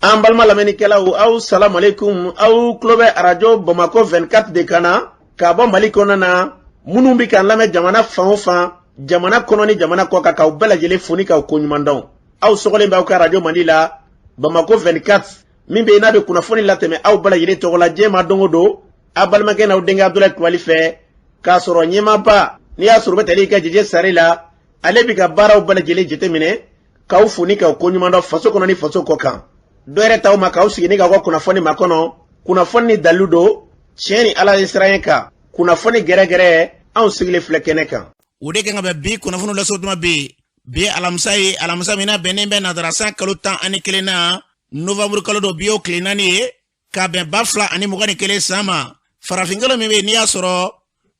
An balima lamɛnnikɛlaw, aw salamu aleykum. Aw tulo bɛ Arajo Bamakɔ 24 de kan na ka bɔ Mali kɔnɔna na. Minnu bɛ k'an lamɛn jamana fan o fan, jamana kɔnɔ ni jamana kɔ kan, k'aw bɛɛ lajɛlen fo ni k'aw koɲuman dɔn. Aw sɔgɔlen bɛ aw ka arajo mandi la, Bamakɔ 24, min bɛ yen n'a bɛ kunnafoni latɛmɛ aw bɛɛ lajɛlen tɔgɔ la diɲɛ ma don o don, aw balimakɛ n'aw denkɛ Abudulayi Kulubali fɛ, k'a sɔrɔ ɲɛmaaba n'i y'a sɔrɔ u bɛ tali kɛ Jeje Sare la, ale bɛ ka baaraw bɛɛ lajɛlen jateminɛ, k'aw fo ni k'aw koɲuman dɔn faso kɔnɔ ni faso kɔ kan. Dɔ yɛrɛ t'aw ma k'aw sigi ni k'aw ka kunnafoni makɔnɔ, kunnafoni ni dalilu don, tiɲɛ ni Ala ye siran kan, kunnafoni gɛrɛgɛrɛ, anw sigilen filɛ kɛnɛ kan. O de kan ka bɛn bi kunnafoni lase tuma bɛ bi alamisa ye, alamisa min na bɛnnen bɛ nazara san kalo 11 na, novanburu kalo don, bi y'o tile 4 ye, ka bɛn 2021 san ma, farafin kalo min bɛ yen n'i y'a sɔrɔ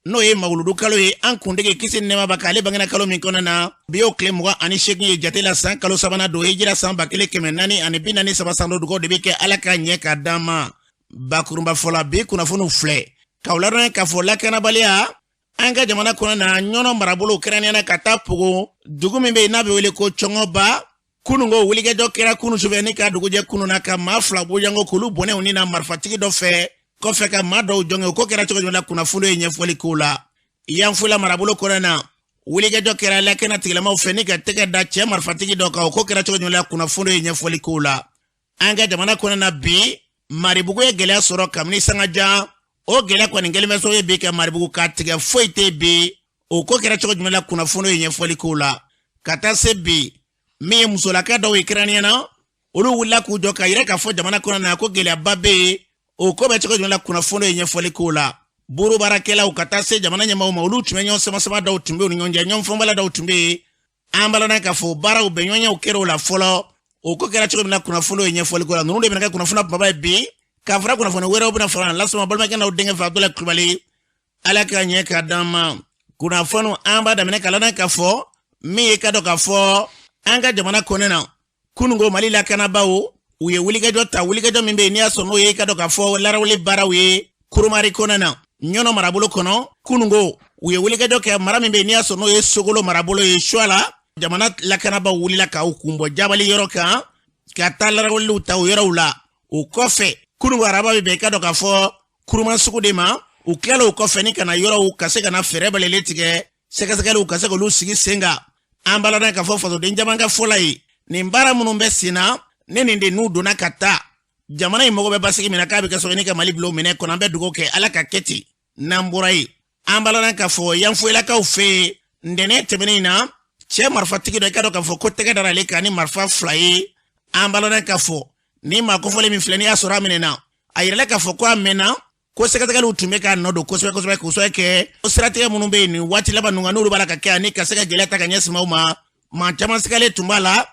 n'o ye mawuludu kalo ye, an kuntigi kisi ni nɛɛma b'a kan, ale bangena kalo min kɔnɔna na, bi y'o tile 28 ye jate la, san kalo sabanan don, hijira san 1443 san don. Dugaw de bɛ kɛ Ala ka ɲɛ k'a d'an ma. Bakurunba fɔla, bi kunnafoniw filɛ k'aw ladɔnniya k'a fɔ lakanabaliya an ka jamana kɔnɔ na, Ɲɔnɔ marabolo, kɛrɛnkɛrɛnnenya ka taa Pogo dugu min bɛ yen n'a bɛ wele ko Cɔngɔba. Kununko wulikajɔ kɛra kunu sufɛ ni ka dugujɛ kunu na, ka maa 2 bɔɲɔgɔn k'olu bɔnɛ u ni na marifatigi dɔ fɛ, kɔfɛ ka maa dɔw jɔngɛ. O ko kɛra cogo jumɛn na? Kunnafoni ye ɲɛfɔli k'o la. Yanfolila marabolo kɔnɔ na, wulikajɔ kɛra lakana tigilamaw fɛ ni ka tɛgɛ da cɛ marifatigi dɔ kan. O ko kɛra cogo jumɛn na? Kunnafoni ye ɲɛfɔli k'o la. An ka jamana kɔnɔ na bi, Maribugu ye gɛlɛya sɔrɔ kabini sanga jan. O gɛlɛya kɔni kɛlen bɛ sababu ye bi ka Maribugu ka tigɛ foyi tɛ bi. O ko kɛra cogo jumɛn la? Kunnafoni ye ɲɛfɔli k'o la. Ka taa se bi, min ye musolaka dɔw ye kɛrɛnkɛrɛnnenya na, olu wulila k'u jɔ ka yira k'a fɔ jamana kɔnɔ na ko gɛlɛyaba bɛ yen. O ko bɛ cogo jumɛn la? Kunnafoni ye ɲɛfɔli k'o la. Buru baarakɛlaw ka taa se jamana ɲɛmaaw ma, olu tun bɛ ɲɔgɔn sama-sama dɔw tun bɛ u ni ɲɔgɔn cɛ, ɲɔgɔn fɔnbala dɔw tun bɛ yen. An b'a ladɔn k'a fɔ baaraw bɛnɲɔgɔnyaw kɛra o la fɔlɔ. O ko kɛra cogo min na? Kunnafoni ye ɲɛfɔli k'o la. Ninnu de bɛna kɛ kunnafoni kumaba ye bi, ka fara kunnafoni wɛrɛw bɛna fara an lasama balimakɛ n'aw denkɛ fɛ, Abudulayi Kulubali. Ala ka ɲɛ k'a d'an ma. Kunnafoni an b'a daminɛ ka ladɔn k'a fɔ min ye ka dɔn k'a fɔ an ka jamana kɔnɔ na, kununko Mali lakanabaaw, u ye wulikajɔ ta, wulikajɔ min bɛ yen n'i y'a sɔrɔ n'o ye ka dɔn k'a fɔ larawuli baaraw ye Kurumari kɔnɔ na, Ɲɔnɔ marabolo kɔnɔ. Kununko u ye wulikajɔ kɛ mara min bɛ yen n'i y'a sɔrɔ n'o ye Sogolo marabolo ye, Suwala. Jamana lakanabaaw wulila k'u kun bɔ jabali yɔrɔ kan ka taa larawuliw ta o yɔrɔw la. O kɔfɛ, kununko araba bɛ bɛn i ka dɔn k'a fɔ Kuruma sugu de ma. U tilala o kɔfɛ ni ka na yɔrɔw ka se ka na fɛɛrɛ bɛlɛlen tigɛ, sɛgɛsɛgɛliw ka se k'olu sigi sen kan. An b'a ladɔn k'a fɔ fasoden caman ka fɔla ye, nin baara minnu bɛ sen na, ne nin de n'u donna ka taa, jamana in mago bɛ basigi min na, k'a bɛ kɛ sababu ye ni ka Mali bila o minɛ kɔnɔ. An bɛ dugawu kɛ Ala ka kɛ ten. N'an bɔra yen, an b'a ladɔn k'a fɔ Yanfoyilakaw fɛ yen, ntɛnɛn tɛmɛnen in na, cɛ marifatigi dɔ, i ka dɔn k'a fɔ ko tɛgɛ dara ale kan ni marifa 2 ye. An b'a ladɔn k'a fɔ nin maa kofɔlen min filɛ, n'i y'a sɔrɔ a minɛna, a yirala k'a fɔ ko a mɛnna ko sɛgɛsɛgɛliw tun bɛ k'a nɔ don kosɛbɛ kosɛbɛ, k'o sababu kɛ siratigɛ minnu bɛ yen nin waati laban ninnu kan, n'olu b'a la ka kɛ ani ka se ka gɛlɛya ta ka ɲɛsin maaw ma. Maa caman sigalen tun b'a la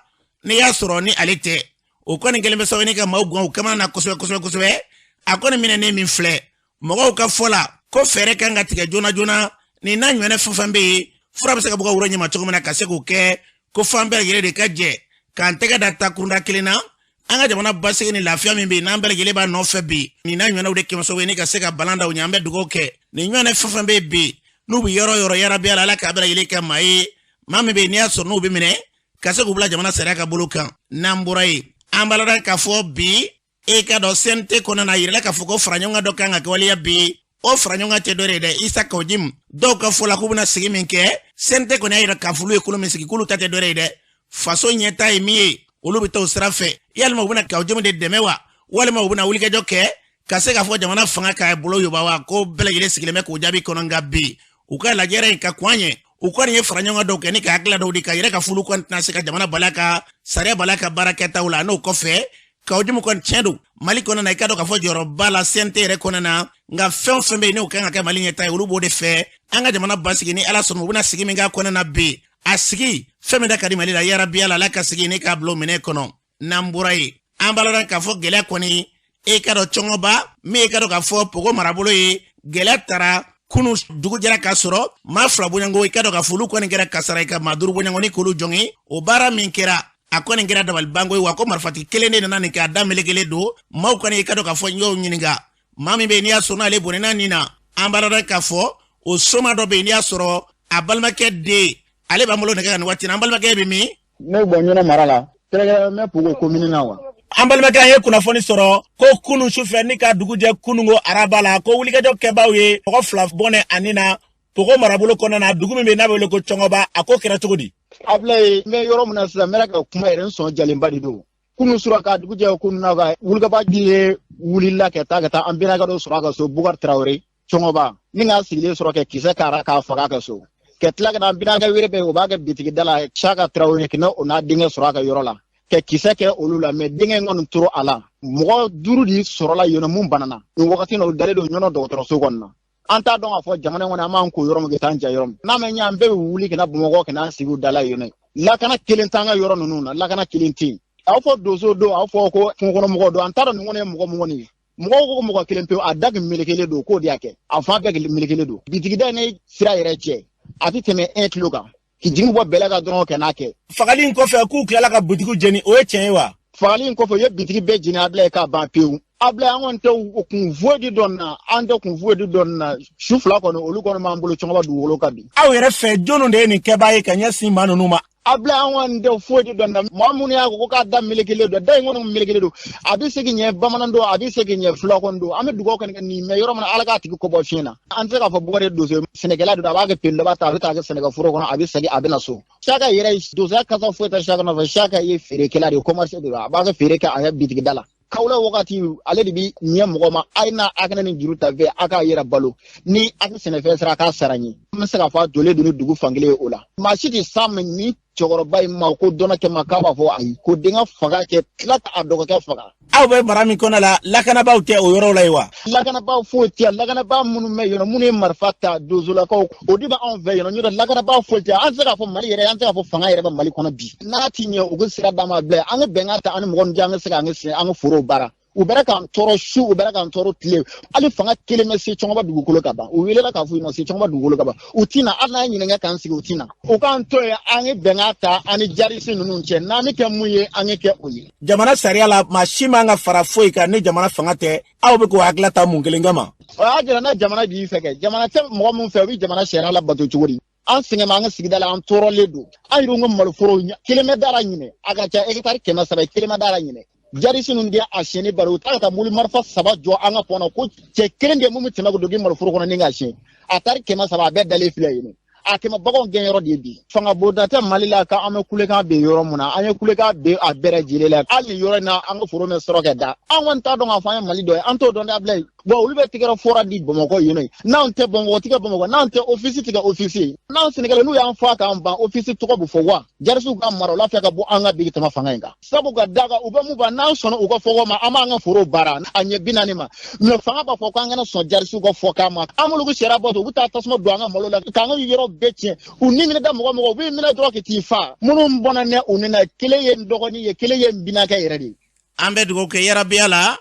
n'i y'a sɔrɔ ni ale tɛ. O kɔni kɛlen bɛ sababu ye ni ka maaw gan u kamana na kosɛbɛ kosɛbɛ kosɛbɛ. A kɔni minɛnen min filɛ, mɔgɔw ka fɔ la ko fɛɛrɛ kan ka tigɛ joona joona, nin n'a ɲɔgɔnna fɛn fɛn bɛ yen, fura bɛ se ka bɔ ka woro ɲɛma cogo min na ka se k'o kɛ, ko f'an bɛɛ lajɛlen de ka jɛ k'an tɛgɛ da takurunda kelen na an ka jamana basigi ni lafiya min bɛ yen, n'an bɛɛ lajɛlen b'a nɔfɛ bi. Nin n'a ɲɔgɔnnaw de kɛmɛ sababu ye ni ka se ka balan da u ɲɛ. An bɛ dugawu kɛ nin ɲɔgɔnna fɛn fɛn bɛ yen bi, n'u bɛ yɔrɔ yɔrɔ, yarabi Ala, Ala k'a bɛɛ lajɛlen kɛ maa ye, maa min bɛ yen n'i y'a sɔrɔ n'u bɛ minɛ ka se k'u bila jamana sariya ka bolo kan. N'an bɔra yen, an b'a ladɔn k'a fɔ bi, e ka dɔn CNT kɔnɔna na, a yirala k'a fɔ ko faraɲɔgɔnkan dɔ kan ka kɛ waleya bi. O faraɲɔgɔnkan tɛ dɔ ye dɛ, Isa Kawu Jim dɔw ka fɔ la k'u bɛna sigi min kɛ, CNT kɔni y'a yira k'a fɔ olu ye kulu min sigi, k'olu ta tɛ dɔ ye dɛ, faso ɲɛtaa ye min ye, olu bɛ taa o sira fɛ. Yalima u bɛna Kawu Jim de dɛmɛ wa, walima u bɛna wulikajɔ kɛ ka se k'a fɔ jamana fanga k'a bolo yoba wa? Ko bɛɛ lajɛlen sigilen bɛ k'o jaabi kɔnɔ. Nka bi u ka lajɛrɛ in ka kɔn an ɲɛ, u kɔni ye faraɲɔgɔnkan dɔw kɛ ni ka hakilila dɔw di ka yɛrɛ ka fulu kɔni tɛna se ka jamana bali ka sariya bali ka baara kɛtaw la. N'o kɔfɛ, Kawu Jim kɔni tiɲɛ don Mali kɔnɔ na, i ka dɔn k'a fɔ jɔyɔrɔba la CNT yɛrɛ kɔnɔ na, nka fɛn o fɛn bɛ yen n'o kan ka kɛ Mali ɲɛtaa ye, olu b'o de fɛ. An ka jamana basigi, ni Ala sɔnna, u bɛna sigi min k'a kɔnɔ na bi, a sigi fɛn min da ka di Mali la, yarabi Ala, Ala ka sigi ne k'a bila o minɛ kɔnɔ. N'an bɔra yen, an b'a ladɔn k'a fɔ gɛlɛya kɔni, e ka dɔn Cɔngɔba min, e ka dɔn k'a fɔ Pogo marabolo ye, gɛlɛya taara kunu dugu jɛra k'a sɔrɔ maa 2 bɔɲɔgɔnko, i ka dɔn k'a fɔ olu kɔni kɛra kasara ye ka maa 5 bɔɲɔgɔn ni k'olu jɔngin. O baara min kɛra, a kɔni kɛra dabalibanko ye wa, ko marifatigi kelen de nana nin kɛ, a da melekelen don. Maaw kɔni, i ka dɔn k'a fɔ n y'o ɲininka, maa min bɛ yen n'i y'a sɔrɔ n'ale bɔnɛna nin na, an b'a ladɔn k'a fɔ o soma dɔ bɛ yen n'i y'a sɔrɔ a balimakɛ den, ale b'an bolo nɛgɛ kan nin waati in na. An balimakɛ bɛ min? Ne bɔ Ɲɔnɔ mara la, kɛrɛnkɛrɛnnenya Pogo komini na wa. An balimakɛ, an ye kunnafoni sɔrɔ ko kunu sufɛ ni ka dugu jɛ kunungo araba la, ko wulikajɔ kɛbaaw ye mɔgɔ 2 bɔnɛ ani na Pogo marabolo kɔnɔna na, dugu min bɛ n'a bɛ wele ko Cɔngɔba. A ko kɛra cogo di? Abulaye, n bɛ yɔrɔ min na sisan, n bɛna ka kuma yɛrɛ, n sɔn jalenba de don. Kunu sura ka dugu jɛ kunu na, ka wulikaba ye wulila ka taa an bɛnakɛ dɔ sɔrɔ a ka so, Bukari Tarawele, Cɔngɔba, ni k'a sigilen sɔrɔ kɛ kisɛ kara k'a faga a ka so, ka tila ka na an bɛnakɛ wɛrɛ bɛ, o b'a kɛ bitigi da la, Saka Tarawele, k'o o n'a denkɛ sɔrɔ a ka yɔrɔ la, ka kisɛ kɛ olu la, mɛ denkɛ in kɔni tora a la. Mɔgɔ 5 de sɔrɔla yen mun banana nin wagati na, o dalen don Ɲɔnɔ dɔgɔtɔrɔso kɔnɔ na. An t'a dɔn k'a fɔ jamana in kɔnɔ an b'an ko yɔrɔ min ka taa an ja yɔrɔ min n'a ma ɲɛ, an bɛɛ bɛ wuli ka na Bamakɔ ka n'an sigi u da la yen nɔ. Lakana kelen t'an ka yɔrɔ ninnu na, lakana kelen tɛ yen. Aw fɔ donso don, aw fɔ ko kungokɔnɔmɔgɔw don, an t'a dɔn nin kɔni ye mɔgɔ mun kɔni ye. Mɔgɔw ko mɔgɔ kelen pewu, a da kun melekelen don, k'o de y'a kɛ, a fan bɛɛ melekelen don. Bitigida ni sira yɛrɛ cɛ, a tɛ tɛmɛ 1 kilo kan, k'i jigin bɔ bɛlɛ kan dɔrɔn ka n'a kɛ. Fagali in kɔfɛ, k'u tilala ka butigiw jeni, o ye tiɲɛ ye wa? Fagali in kɔfɛ, u ye bitigi bɛɛ jeni, Abulaye, k'a ban pewu. Abulaye, an kɔni tɛ u kun foyi di dɔn na, an tɛ kun foyi di dɔn na. Su 2 kɔni, olu kɔni b'an bolo Cɔngɔba dugukolo kan bi. Aw yɛrɛ fɛ, jɔnni de ye nin kɛbaa ye ka ɲɛsin maa ninnu ma? Abulaye, an kɔni tɛ foyi di dɔn na. Maa minnu y'a ko k'a da melekelen don, da in kɔni melekelen don, a bɛ se k'i ɲɛ bamanan don, a bɛ se k'i ɲɛ fula kɔni don. An bɛ dugawu kɔni kɛ nin mɛ yɔrɔ min na, Ala k'a tigi kɔbɔ fiɲɛ na. An tɛ se k'a fɔ Bukari ye donso ye, sɛnɛkɛla de don, a b'a kɛ pelu ta, a bɛ taa kɛ sɛnɛkɛforo kɔnɔ, a bɛ segin, a bɛ na so. Saka yɛrɛ, donsoya kasa foyi tɛ Saka nɔfɛ. Saka ye feerekɛla de ye, commerce de don, a b'a kɛ feere kɛ a ka bitigi da la. Kawula wagati, ale de bi ɲɛ mɔgɔ ma, a ye na a kana nin juru ta fɛ, a k'a yɛrɛ balo ni a ka sɛnɛfɛn sera, a k'a sara ɲɛ. An bɛ se k'a fɔ a donnen don ni dugu fankelen ye o la. Maa si tɛ s'a ma ni cɛkɔrɔba in ma ko dɔnna kɛ ma k'a b'a fɔ ayi, ko denkɛ faga kɛ tila k'a dɔgɔkɛ faga. Aw bɛ mara min kɔnɔ la, lakanabaaw tɛ o yɔrɔw la yen wa? Lakanabaaw foyi tɛ yan. Lakanabaa minnu bɛ yen, minnu ye marifa ta, donsolakaw, o de bɛ anw fɛ yen nɔ. Lakanabaa foyi tɛ yan. An tɛ se k'a fɔ Mali yɛrɛ, an tɛ se k'a fɔ fanga yɛrɛ bɛ Mali kɔnɔ bi. N'a ti ɲɛ, u bɛ sira d'an ma bila, an ka bɛnkan ta an ni mɔgɔ ninnu cɛ, an ka se k'an ka sɛnɛ, an ka forow baara. U bɛra k'an tɔɔrɔ su, u bɛra k'an tɔɔrɔ tile. Hali fanga kelen bɛ se Cɔngɔba dugukolo ka ban, u welela k'a fɔ u ma se Cɔngɔba dugukolo ka ban, u ti na. Hali n'an ye ɲininka k'an sigi, u ti na. U k'an to yen, an ye bɛnkan ta an ni jarisi ninnu cɛ, n'an bɛ kɛ mun ye, an ye kɛ o ye. Jamana sariya la, maa si man ka fara foyi kan ni jamana fanga tɛ. Aw bɛ k'o hakilila ta mun kelen kama? O y'a jira n'a jamana b'i fɛ kɛ, jamana tɛ mɔgɔ min fɛ, o bɛ jamana sariya labato cogo di? An sɛgɛn bɛ an ka sigida la, an tɔɔrɔlen don. An yɛrɛ ka maloforo kelen bɛ dara ɲinɛ, a ka ca hectare 300, kelen bɛ dara ɲinɛ. Jarisi ninnu de a siyɛnni bari, u taara ka taa mobili marifa 3 jɔ an ka pɔn na, ko cɛ kelen de mun bɛ tɛmɛ ka don maloforo kɔnɔ ni k'a siyɛn. A tari 300, a bɛɛ dalen filɛ yen nɔ. A kɛmɛ baganw gɛn yɔrɔ de ye bi. Fanga bonda tɛ Mali la k'an bɛ kulekan ben yɔrɔ min na, an ye kulekan ben a bɛɛ lajɛlen la. Hali nin yɔrɔ in na, an ka foro mɛ sɔrɔ kɛ da. An kɔni t'a dɔn k'a fɔ an ye Mali dɔ ye, an t'o dɔn dɛ, Abulaye. Bon, olu bɛ tigɛrɛ fɔra di Bamakɔ yen nɔ. N'anw tɛ Bamakɔ tigɛ Bamakɔ, n'anw tɛ office tigɛ office ye, n'anw Sɛnɛgali n'u y'an fɔ k'an ban, office tɔgɔ bɛ fɔ wa? Jarisiw ka mara o lafiya ka bɔ an ka bi tɛmɛ fanga in kan. Sabu ka da kan, u bɛ mun fɔ, n'an sɔnna u ka fɔko ma, an b'an ka foro baara a ɲɛ 40 ma. Mɛ fanga b'a fɔ k'an kana sɔn jarisiw ka fɔkan ma, an b'olu sariya bɔ, u bɛ taa tasuma don an ka malo la k'an ka yɔrɔ bɛɛ tiɲɛ. U ni minɛ da mɔgɔ mɔgɔ, u b'i minɛ dɔrɔn k'i t'i fa. Minnu bɔnna nɛ u ni na, kelen ye n dɔgɔnin ye, kelen ye n binakɛ yɛrɛ de ye. An bɛ dugawu kɛ yarabiya la,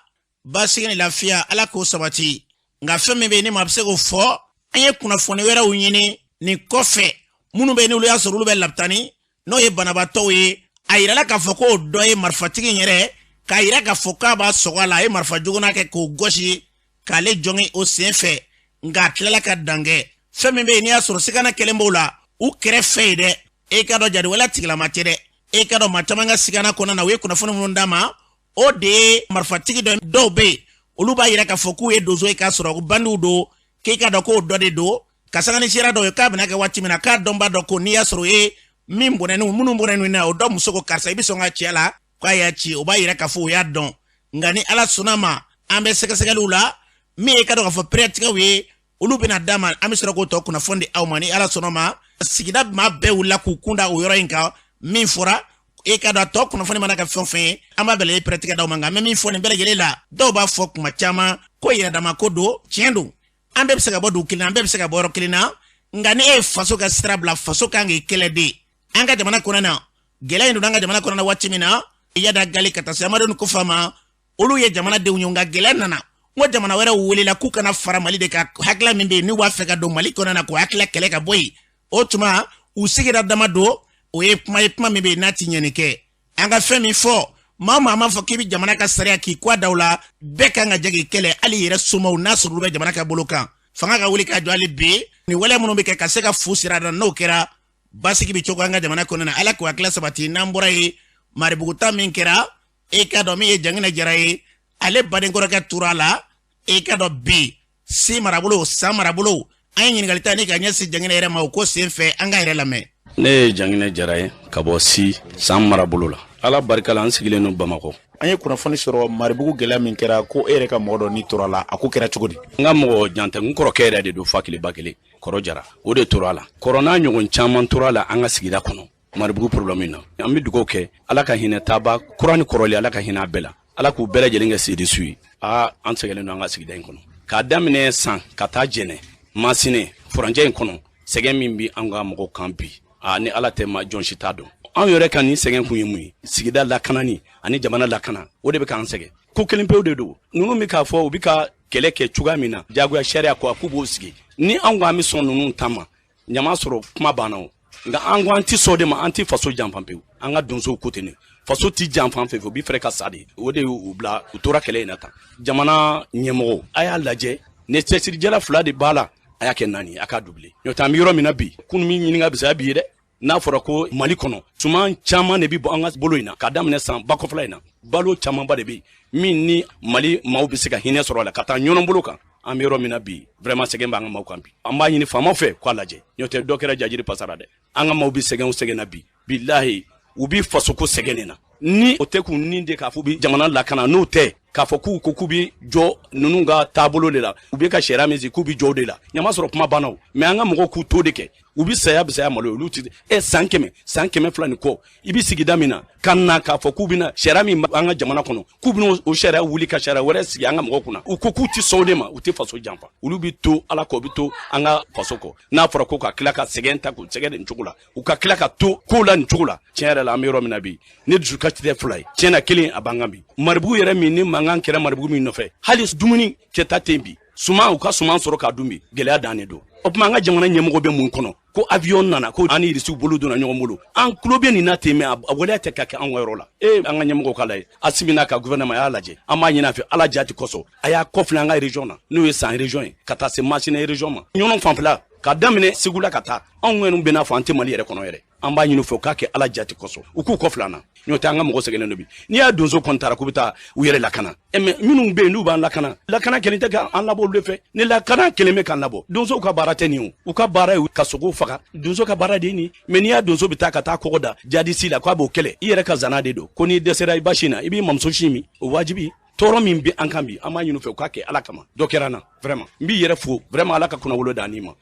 basigi ni lafiya, Ala k'o sabati. Nka fɛn min bɛ yen ni maa bɛ se k'o fɔ, an ye kunnafoni wɛrɛw ɲini nin kɔfɛ, minnu bɛ yen n'olu y'a sɔrɔ olu bɛ lapitani, n'o ye banabaatɔw ye. A yirala k'a fɔ k'o dɔ ye marifatigi in yɛrɛ, k'a yira k'a fɔ k'a b'a sɔgɔ a la, a ye marifa jogona kɛ k'o gosi k'ale jɔngin o sen fɛ, nka a tilala ka dan kɛ. Fɛn min bɛ yen n'i y'a sɔrɔ sigana kɛlen b'o la u kɛrɛfɛ yen dɛ, e ka dɔn jadiwale tigilama tɛ dɛ. E ka dɔn maa caman ka sigana kɔnɔna na, u ye kunnafoni minnu d'a ma, o de ye marifatigi dɔ. Dɔw bɛ yen, olu b'a yira k'a fɔ k'u ye donso ye k'a sɔrɔ bandiw don, k'e ka dɔn k'o dɔ de don. Ka sanga ni sira dɔw ye k'a bɛna kɛ waati min na, k'a dɔnba dɔ ko n'i y'a sɔrɔ o ye min bɔnɛni minnu bɔnɛni na, o dɔ muso ko karisa, i bɛ sɔn ka cɛ la k'a y'a ci, o b'a yira k'a fɔ o y'a dɔn. Nka ni Ala sɔnna ma, an bɛ sɛgɛsɛgɛliw la, min ye ka dɔn k'a fɔ pɛrɛtigɛw ye, olu bɛna d'a ma, an bɛ sɔrɔ k'o tɔ kunnafoni di aw ma ni Ala sɔnna ma. Sigida maa bɛɛ wulila k'u kun da o yɔrɔ in kan. Min fɔra, e ka dɔn a tɔ kunnafoni mana kɛ fɛn o fɛn ye, an b'a bɛɛ lajɛlen pɛrɛtigɛ d'aw ma. Nka an bɛ min fɔ nin bɛɛ lajɛlen la, dɔw b'a fɔ kuma caman ko yɛrɛdama ko don. Tiɲɛ don, an bɛɛ bɛ se ka bɔ dugu kelen na, an bɛɛ bɛ se ka bɔ yɔrɔ kelen na, nka ni e ye faso ka sira bila, faso kan k'i kɛlɛ de. An ka jamana kɔnɔ na, gɛlɛya in donna an ka jamana kɔnɔ na waati min na, Iyad Ag Ghali ka taa se Amadu Kufa ma, olu ye jamanadenw ye, nka gɛlɛya nana, n ko jamana wɛrɛw welela k'u kana fara Mali de kan. Hakilila min bɛ yen n'u b'a fɛ ka don Mali kɔnɔ na, k'o hakilila kɛlɛ ka bɔ yen, o tuma u sigira dama don. O ye kuma ye, kuma min bɛ yen n'a ti ɲɛni kɛ. An ka fɛn min fɔ, maa o maa m'a fɔ k'i bɛ jamana ka sariya k'i kɔ da o la, bɛɛ kan ka jɛ k'i kɛlɛ, hali yɛrɛ somaw n'a sɔrɔ olu bɛ jamana ka bolo kan. Fanga ka wuli ka jɔ hali bi, nin waleya minnu bɛ kɛ ka se ka fu sira da, n'o kɛra basigi bɛ cogo an ka jamana kɔnɔ na. Ala k'o hakilila sabati. N'an bɔra yen, Maribuguta min kɛra E k'a dɔn min ye Janginɛ Jara ye, ale badenkɔrɔkɛ tora a la. E k'a dɔn bi Si marabolo, San marabolo, an ye ɲininkali ta ni ka ɲɛsin Janginɛ yɛrɛ ma o ko sen fɛ. An ka yɛrɛ lamɛn. Ne ye Janginɛ Jara ye ka bɔ Si San marabolo la. Ala barika la, an sigilen don Bamakɔ. An ye kunnafoni sɔrɔ Maribugu gɛlɛya min kɛra, ko e yɛrɛ ka mɔgɔ dɔ ni tora la. A ko kɛra cogo di? N ka mɔgɔ jantɛ, n kɔrɔkɛ yɛrɛ de don, fa kelen ba kelen, kɔrɔ Jara, o de tora a la. Kɔrɔ n'a ɲɔgɔn caman tora a la an ka sigida kɔnɔ Maribugu problème na. An bɛ dugawu kɛ, Ala ka hinɛ taaba kura ni kɔrɔli, Ala ka hinɛ a bɛɛ la, Ala k'u bɛɛ lajɛlen kɛ seedesu ye. Aa, an sɛgɛnnen don an ka sigida in kɔnɔ, k'a daminɛ San ka taa Jɛnɛ Masinɛ furancɛ in kɔnɔ. Sɛgɛn min bɛ an ka mɔgɔw kan bi, aa, ni Ala tɛ, ma jɔn si t'a dɔn. Anw yɛrɛ ka nin sɛgɛn kun ye mun ye? Sigida lakanani ani jamana lakana, o de bɛ k'an sɛgɛn. Ko kelen pewu de don. Ninnu bɛ k'a fɔ u bɛ ka kɛlɛ kɛ cogoya min na, jagoya sariya ko a k'u b'o sigi. Ni anw ko an bɛ sɔn ninnu ta ma, ɲama sɔrɔ kuma banna o. Nka an ko an tɛ sɔn de ma, an tɛ faso janfa pewu. An ka donsow ko ten, faso tɛ janfa fɛ, u bɛ fɛrɛ ka sa de. O de y'u bila u tora kɛlɛ in na tan. Jamana ɲɛmɔgɔw, a y'a lajɛ, ni cɛsirijala fila de b'a la, a y'a kɛ naani, a k'a dubile. N'o tɛ, an bɛ yɔrɔ min na bi, kunun min ɲininka bisaya bi ye dɛ. N'a fɔra ko Mali kɔnɔ, suman caman de bɛ bɔ an ka bolo in na, k'a daminɛ San bakɔfila in na, balo camanba de bɛ yen min ni Mali maaw bɛ se ka hinɛ sɔrɔ a la ka taa ɲɔnɔ bolo kan. An bɛ yɔrɔ min na bi, vraiment sɛgɛn b'an ka maaw kan bi. An b'a ɲini faamaw fɛ k'a lajɛ. N'o tɛ, dɔ kɛra jajiri pasara dɛ. An ka maaw bɛ sɛgɛn o sɛgɛn na bi, bilahi, u bɛ fasoko sɛgɛn de na. Ni o tɛ k'u nin de k'a fɔ u bɛ jamana lakana, n'o tɛ k'a fɔ k'u ko k'u bɛ jɔ ninnu ka taabolo de la, u bɛ ka sariya min sigi k'u bɛ jɔ o de la, ɲama sɔrɔ kuma banna o. Mais an ka mɔgɔw k'u to de kɛ, u bɛ saya bisaya malo ye. Olu ti ɛ san 100, san 200 ni kɔ, i bɛ sigida min na, ka na k'a fɔ k'u bɛna sariya min an ka jamana kɔnɔ, k'u bɛna o sariya wuli ka sariya wɛrɛ sigi an ka mɔgɔw kunna. U ko k'u ti sɔn o de ma, u tɛ faso janfa, olu bɛ to Ala kɔ, u bɛ to an ka faso kɔ. N'a fɔra ko ka tila ka sɛgɛn ta k'u sɛgɛn nin cogo la, u ka tila ka to ko la nin cogo la, tiɲɛ yɛrɛ la, an bɛ yɔrɔ min na bi, ne dusukasi tɛ fila ye, tiɲɛ na kelen a b'an kan bi. Maribugu yɛrɛ min ni mankan kɛra Maribugu min nɔfɛ, hali dumuni kɛta tɛ yen bi. Suman, u ka suman sɔrɔ k'a dun bi, gɛlɛya dan de don. O tuma, an ka jamana ɲɛmɔgɔ bɛ mun kɔnɔ ko avion nana, ko an ni Irisiw bolo donna ɲɔgɔn bolo? An tulo bɛ nin na ten, mais a waleya tɛ ka kɛ anw ka yɔrɔ la. E, an ka ɲɛmɔgɔw k'a lajɛ. Asimi n'a ka gouvernement y'a lajɛ. An b'a ɲini a fɛ, Ala jati kosɔn, a y'a kɔfilɛ an ka région na, n'o ye San région ye, ka taa se Masina région ma, Ɲɔnɔ fanfɛla, ka daminɛ Segu la ka taa. Anw kɔni bɛ n'a fɔ an tɛ Mali yɛrɛ kɔnɔ yɛrɛ. An b'a ɲini fɛ u k'a kɛ Ala jati kosɔn, u k'u kɔfilɛ an na. N'o tɛ, an ka mɔgɔ sɛgɛnnen don bi. N'i y'a donso kɔni taara k'u bɛ taa u yɛrɛ lakana ɛ, mais minnu bɛ yen n'u b'an lakana, lakana kelen tɛ k'an labɔ olu de fɛ. Ni lakana kelen bɛ k'an labɔ, donsow ka baara tɛ nin o. U ka baara ye ka sogow faga, donso ka baara de ye nin. Mais n'i y'a donso bɛ taa ka taa kɔgɔ da jadisi la k'a b'o kɛlɛ, i yɛrɛ ka zana de don ko n'i dɛsɛra i ba sin na, i b'i mamuso sin min, o wajibi. Tɔɔrɔ min bɛ an kan bi, an b'a ɲini fɛ u k'a kɛ Ala kama. Dɔ kɛra an na vraiment. N b'i yɛrɛ fo vraiment, Ala ka kunnawolo d'an ma.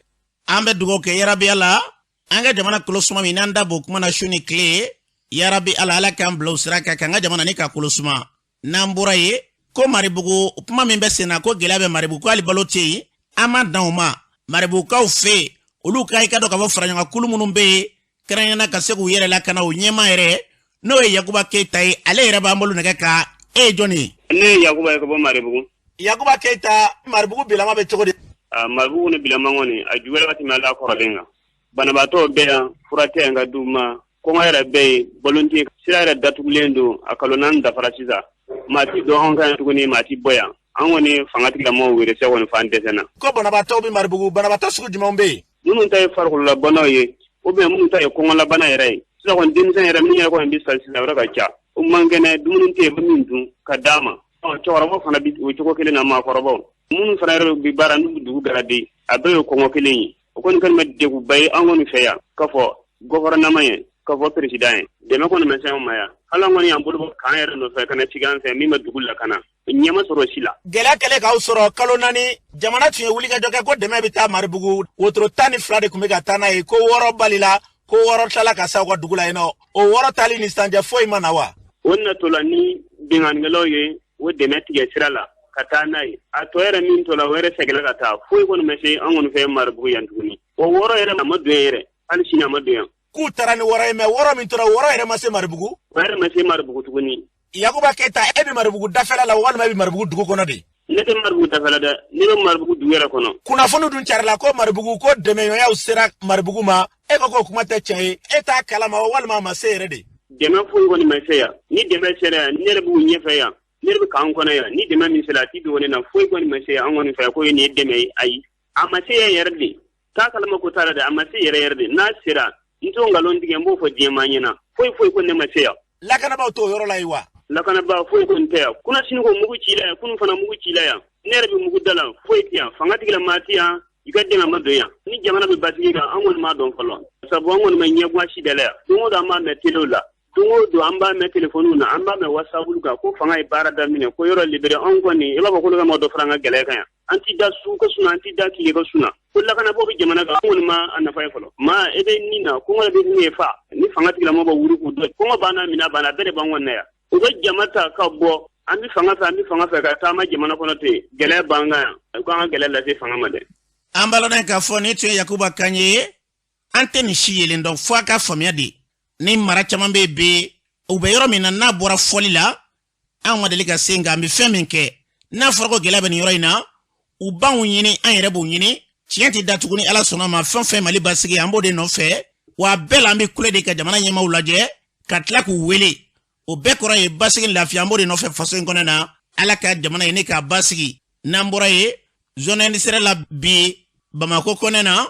An bɛ dugawu kɛ, yarabi Ala, an ka jamana kolo suma min n'an da b'o kuma na su ni tile. Yarabi Ala, Ala k'an bila o sira kan, k'an ka jamana ni ka kolo suma. N'an bɔra yen, ko Maribugu kuma min bɛ sen na, ko gɛlɛya bɛ Maribugu, ko hali balo tɛ yen. An ma dan o ma, Maribugukaw fɛ yen, olu ka i ka dɔn ka fɔ faraɲɔgɔn kulu minnu bɛ yen kɛrɛnkɛrɛnnenya ka se k'u yɛrɛ lakana, o ɲɛmaa yɛrɛ n'o ye Yakuba Keyita ye, ale yɛrɛ b'an bolo nɛgɛ kan. E ye jɔnni ye? Ne ye Yakuba ye ka bɔ Maribugu. Yakuba Keyita, Maribugu bilama bɛ cogo di? Maribugu ni bilama kɔni, a juguyara ka tɛmɛ ala kɔrɔlen kan. Banabaatɔw bɛ yan, fura tɛ yan ka d'u ma, kɔngɔ yɛrɛ bɛ yen, balo tɛ yen, sira yɛrɛ datugulen don, a kalo 4 dafara sisan. Maa ti don anw kan yan tuguni, maa ti bɔ yan. An kɔni fanga tigilamɔgɔw wele sɛ kɔni f'an dɛsɛna. Ko banabaatɔw bɛ Maribugu, banabaatɔ sugu jumɛnw bɛ yen? Minnu ta ye farikololabanaw ye, ou bien minnu ta ye kɔngɔlabana yɛrɛ ye. Sisan kɔni denmisɛn yɛrɛ min yɛrɛ kɔni bɛ sa sisan, o yɛrɛ ka ca. O man kɛnɛ, dumuni tɛ yen, bɛ min dun ka d'a ma. Ɔ, cɛkɔrɔbaw fana bi o cogo kelen na, maakɔrɔbaw. Minnu fana yɛrɛ bɛ baara n'u bɛ dugu garade, a bɛɛ ye kɔngɔ kelen ye. O kɔni kɔni bɛ degunba ye an kɔni fɛ yan, k'a fɔ gouvernement ye, k'a fɔ président ye. Dɛmɛ kɔni ma se anw ma yan. Hali an kɔni y'an bolo bɔ k'an yɛrɛ nɔfɛ ka na sigi an fɛ min bɛ dugu lakana. Ɲɛ ma sɔrɔ si la. Gɛlɛya kɛlen k'aw sɔrɔ kalo 4, jamana tun ye wulikajɔ kɛ ko dɛmɛ bɛ taa Maribugu. Wotoro 12 de tun bɛ ka taa n'a ye, ko wɔɔrɔ balila, ko wɔɔrɔ tilala ka se aw ka dugu la yen nɔ. O wɔɔrɔ taali ni sisan cɛ, foyi ma na wa? O natɔla ni binkannikɛlaw ye o dɛmɛ tigɛ sira la ka taa n'a ye. A tɔ yɛrɛ min tɔla, o yɛrɛ sɛgɛnna ka taa. Foyi kɔni ma se an kɔni fɛ Maribugu yan tuguni. O wɔɔrɔ yɛrɛ a ma don yan yɛrɛ, hali sini a ma don yan. K'u taara ni wɔɔrɔ ye, mais wɔɔrɔ min tora, wɔɔrɔ yɛrɛ ma se Maribugu? O yɛrɛ ma se Maribugu tuguni. Yakuba Keyita, e bɛ Maribugu dafɛla la walima e bɛ Maribugu dugu kɔnɔ de? Ne tɛ Maribugu dafɛla dɛ, ne bɛ Maribugu dugu yɛrɛ kɔnɔ. Kunnafoni dun carila ko Maribugu, ko dɛmɛɲɔgɔnyaw sera Maribugu ma. E ko k'o kuma tɛ tiɲɛ ye. E t'a kalama walima a ma se yɛrɛ de? Dɛmɛ foyi kɔni ma se yan. Ni dɛmɛ sera yan, ne yɛrɛ b'u ɲɛfɛ yan, ne yɛrɛ bɛ k'an kɔnɔ yan. Ni dɛmɛ min sera, a ti dogo ne na. Foyi kɔni ma se yan an kɔni fɛ ko nin ye dɛmɛ ye, ayi. A ma se yan yɛrɛ de. T'a kalama ko t'a la dɛ, a ma se yɛrɛ yɛrɛ de. N'a sera, n t'o nkalon tigɛ, n b'o fɔ diɲɛmaa ɲɛna. Foyi foyi ko ne ma se yan. Lakanabaaw t'o yɔrɔ la yen wa? Lakanabaa foyi kɔni tɛ yan. Kunasini ko mugu cila yan, kunun fana mugu cila yan. Ne yɛrɛ bɛ mugu da la, foyi tɛ yan. Fanga tigilamaa tɛ yan, i ka dɛmɛ ma don yan. Ni jamana bɛ basigi kan, an kɔni m'a dɔn fɔlɔ. Sabu an kɔni ma ɲɛguwa si da la yan. Don o don an b'a mɛn telew la. Don o don an b'a mɛn telefɔniw na, an b'a mɛn WhatsApp kan ko fanga ye baara daminɛ, ko yɔrɔ libéré. Anw kɔni, i b'a fɔ ko ne ka ma dɔ fara an ka gɛlɛya kan yan. An ti da su ka suna, an ti da tile ka suna. Ko lakanabɔ bɛ jamana kan, an kɔni ma a nafa ye fɔlɔ. Maa e bɛ nin na, kɔngɔ bɛ min ye fa. Ni fanga tigilamɔgɔ bɛ wuli k'u dɔn, kɔngɔ banna, minɛ banna, bɛɛ de b'an kɔni na yan. U bɛ jama ta ka bɔ, an bɛ fanga fɛ, an bɛ fanga fɛ ka taama jamana kɔnɔ ten, gɛlɛya b'an kan yan. U k'an ka gɛlɛya lase fanga ma dɛ. An b'a lɔn k'a fɔ nin tun ye Yakuba kan ye. An tɛ nin si yelen dɔn fo a ka faamuya de. Ni mara caman bɛ bi, u bɛ yɔrɔ min na, n'a bɔra fɔli la, an ma deli ka se, nka an bɛ fɛn min kɛ, n'a fɔra ko gɛlɛya bɛ nin yɔrɔ in na, u b'anw ɲini, an yɛrɛ b'u ɲini. Tiɲɛ tɛ da tuguni. Ala sɔnna ma, fɛn fɛn Mali basigi, an b'o de nɔfɛ. Wa a bɛɛ la, an bɛ kule de ka jamana ɲɛmaaw lajɛ ka tila k'u wele. O bɛɛ kɔrɔ ye basigi ni lafiya, an b'o de nɔfɛ faso in kɔnɔ na. Ala ka jamana ye ne k'a basigi. N'an bɔra yen, zone industrielle la bi Bamakɔ kɔnɛ na,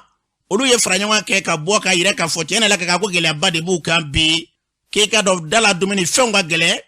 olu ye fara ɲɔgɔn kɛ ka bɔ ka yira k'a fɔ tiɲɛ la k'a ko gɛlɛyaba de b'u kan bi, k'e ka dɔn da la dumuni fɛnw ka gɛlɛn.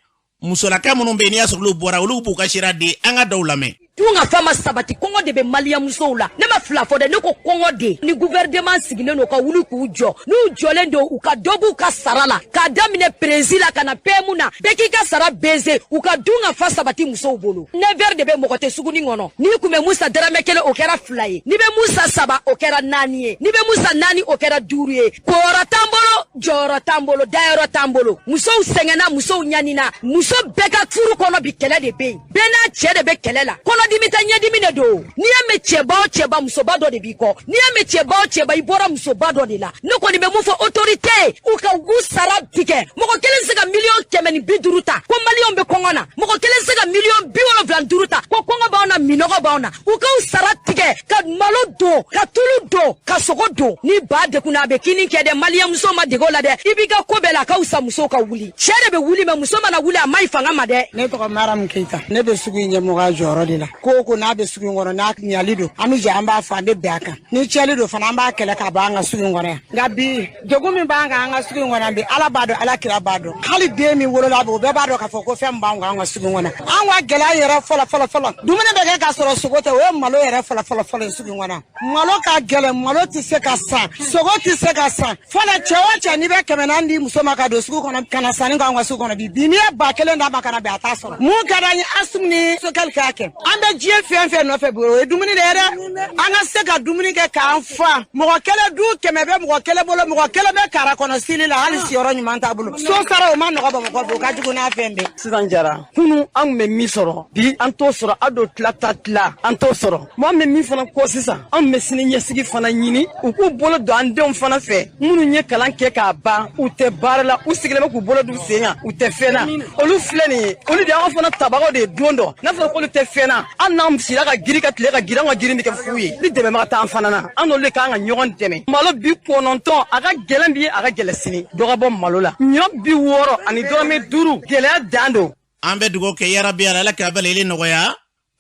Musolaka minnu bɛ yen, n'i y'a sɔrɔ olu bɔra, olu b'u ka sira di, an ka dɔw lamɛn. Dun ka fa ma sabati, kɔngɔ de bɛ maliyɛn musow la. Ne ma fila fɔ dɛ, ne ko kɔngɔ de. Ni gouvernement sigilen don ka wuli k'u jɔ, n'u jɔlen don, u ka dɔ b'u ka sara la, k'a daminɛ prési la ka na PM na, bɛɛ k'i ka sara baisser, u ka dun ka fa sabati musow bolo. 9 heures de bɛ, mɔgɔ tɛ suguni kɔnɔ. N'i kun bɛ mun san dɔrɔmɛ 1, o kɛra 2 ye. N'i bɛ mun san 3, o kɛra 4 ye. N'i bɛ mun san 4, o kɛra 5 ye. Koyɔrɔ t'an bolo, jɔyɔrɔ t'an bolo, dayɔrɔ t'an bolo. Musow sɛgɛnna, musow ɲanina. Muso bɛɛ ka furu kɔnɔ bi, kɛlɛ de bɛ yen. Bɛɛ n'a cɛ de bɛ kɛlɛ la. Kɔnɔdimi tɛ, ɲɛdimi de don. N'i y'a mɛn cɛba o cɛba, musoba dɔ de b'i kɔ. N'i y'a mɛn cɛba o cɛba, i bɔra musoba dɔ de la. Ne kɔni bɛ mun fɔ autorité ye, u ka u sara tigɛ. Mɔgɔ kelen tɛ se ka 150 miliyɔn ta ko maliyɛnw bɛ kɔngɔ na. Mɔgɔ kelen tɛ se ka 75 miliyɔn ta ko kɔngɔ b'anw na, minɔgɔ b'anw na. U k'u sara tigɛ ka malo don, ka tulu don, ka sogo don. Ni ba degunna, a bɛ kini kɛ dɛ. Maliyɛn muso ma dege o la dɛ. I b'i ka ko bɛɛ la, a ka fisa musow ka wuli. Cɛ de bɛ wuli, mɛ muso mana wuli, a ma ɲi fanga ma dɛ. Ne tɔgɔ Maramu Keyita. Ne bɛ sugu in ɲɛmɔgɔya jɔyɔrɔ de la. Ko o ko n'a bɛ sugu in kɔnɔ, n'a ɲali don, an bɛ jɛ an b'a fɔ, an bɛ bɛn a kan. Ni cɛli don fana, an b'a kɛlɛ ka bɔ an ka sugu in kɔnɔ yan. Nka bi, degun min b'an kan an ka sugu in kɔnɔ bi, Ala b'a dɔn, Ala kira b'a dɔn. Hali den min wolola bi, o bɛɛ b'a dɔn k'a fɔ ko fɛn min b'an kan an ka sugu in kɔnɔ. An ka gɛlɛya yɛrɛ fɔlɔ fɔlɔ fɔlɔ, dumuni bɛ kɛ k'a sɔrɔ sogo tɛ, o ye malo yɛrɛ fɔlɔ fɔlɔ fɔlɔ ye sugu in kɔnɔ. Malo ka gɛlɛn, malo tɛ se ka san, sogo tɛ se ka san. Fɔlɔ, cɛ o cɛ, n'i bɛ 400 di muso ma ka don sugu kɔnɔ ka na sanni kɛ anw ka sugu kɔnɔ bi, bi n'i ye 1000 d'a ma ka na bi, a t'a sɔrɔ. Mun ka d'an ye, Asimi ni Sokɛli k'a kɛ. An bɛ diɲɛ fɛn fɛn nɔfɛ bi, o ye dumuni de ye dɛ. An ka se ka dumuni kɛ k'an fa. Mɔgɔ kelen du 100 bɛ mɔgɔ kelen bolo, mɔgɔ kelen bɛ kara kɔnɔ sili la, hali siyɔrɔ ɲuman t'a bolo. So sara, o ma nɔgɔ Bamakɔ bi, o ka jugu n'a fɛn bɛɛ. Sisan jara kunu, an kun bɛ min sɔrɔ, bi an t'o sɔrɔ. A don tila ta tila, an t'o sɔrɔ. Mɔgɔ min min fana kɔ sisan, an bɛ sini ɲɛsigi fana ɲini, u k'u bolo don an denw fana fɛ, minnu ye kalan kɛ k'a ban, u tɛ baara la, u sigilen bɛ k'u bolo d'u sen kan, u tɛ fɛn na. Olu filɛ nin ye, olu de y'anw fana tabagaw de ye don dɔ. N'a fɔra k'olu tɛ fɛn na, hali n'an sira ka giri ka tile ka giri, an ka giri bɛ kɛ fu ye. Ni dɛmɛbaga t'an fana na, an n'olu de kan ka ɲɔgɔn dɛmɛ. Malo 90, a ka gɛlɛn bi, a ka gɛlɛn sini. Dɔ ka bɔ malo la, ɲɔ 60 ni dɔrɔmɛ 5, gɛlɛya dan don. An bɛ dugawu kɛ, yarabi Ala, Ala k'a bɛɛ lajɛlen nɔgɔya.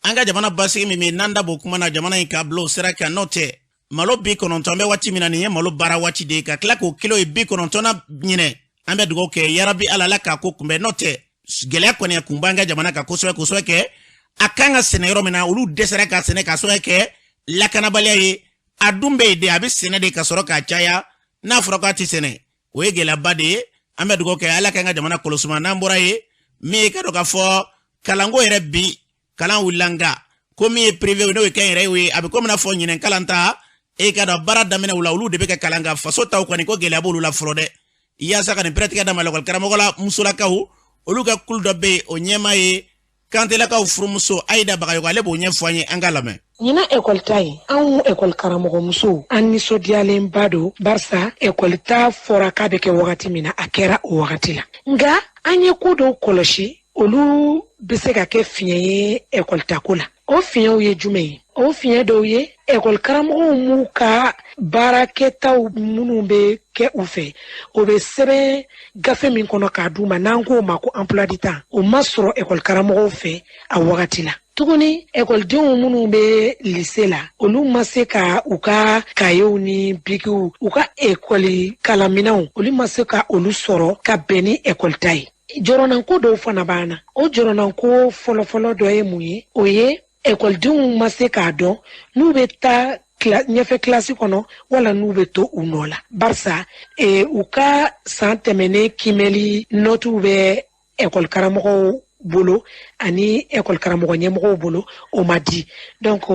An ka jamana basigi min bɛ n'an da b'o kuma na, jamana in k'a bila o sira kan. N'o tɛ, malo 90, an bɛ waati min na, nin ye malo baara waati de ye, ka tila k'o kilo ye 90 na ɲinɛ. An bɛ dugawu kɛ, yarabi Ala, Ala k'a ko kunbɛn. N'o tɛ, gɛlɛya kɔni kun b'an ka jamana kan kosɛbɛ kosɛbɛ. Kɛ a kan ka sɛnɛ yɔrɔ min na, olu dɛsɛra ka sɛnɛ k'a sababu kɛ lakanabaliya ye. A dun bɛ yen de, a bɛ sɛnɛ de ka sɔrɔ k'a caya. N'a fɔra k'a tɛ sɛnɛ, o ye gɛlɛyaba de ye. An bɛ dugawu kɛ, Ala k'an ka jamana kɔlɔsima. N'an bɔra yen, min ye ka dɔn k'a fɔ kalanko yɛrɛ bi, kalan wulila, nka ko min ye privé, n'o ye kɛnyɛrɛye ye, a bɛ komi n'a fɔ ɲinɛ kalan ta, e ka dɔn baara daminɛ u la, olu de bɛ ka kalan kan. Faso taw kɔni, ko gɛlɛya b'olu la fɔlɔ dɛ. Yaasa ka nin pɛrɛtigɛ d'a ma, lakɔli karamɔgɔ la musolakaw, olu ka kulu dɔ bɛ yen, o ɲɛmaa ye Kantelakaw furumuso Ayida Bagayogo, ale b'o ɲɛfɔ an ye, an ka lamɛn. Ɲinan ekɔli ta ye, anw ekɔli karamɔgɔmusow, an nisɔndiyalenba don, barisa ekɔli ta fɔra k'a bɛ kɛ wagati min na, a kɛra o wagati la. Nka an ye ko dɔw kɔlɔsi, olu bɛ se ka kɛ fiɲɛ ye ekɔli tako la. O fiɲɛw ye jumɛn ye? O fiɲɛ dɔw ye, ekɔli karamɔgɔw m'u ka baarakɛtaw minnu bɛ kɛ u fɛ, o bɛ sɛbɛn gafe min kɔnɔ k'a d'u ma, n'an k'o ma ko emploi du temps, o ma sɔrɔ ekɔli karamɔgɔw fɛ a wagati la. Tuguni, ekɔlidenw minnu bɛ lise la, olu ma se ka u ka kayew ni bikiw, u ka ekɔli kalanminɛnw, olu ma se ka olu sɔrɔ ka bɛn ni ekɔli ta ye. Jɔrɔnanko dɔw fana b'an na. O jɔrɔnanko fɔlɔfɔlɔ dɔ ye mun ye? O ye ekɔlidenw ma se k'a dɔn n'u bɛ taa ɲɛfɛ kilasi kɔnɔ wala n'u bɛ to u nɔ la, barisa u ka san tɛmɛnen kiimɛli nɔtiw bɛ ekɔli karamɔgɔw bolo ani ekɔli karamɔgɔ ɲɛmɔgɔw bolo, o ma di. Donc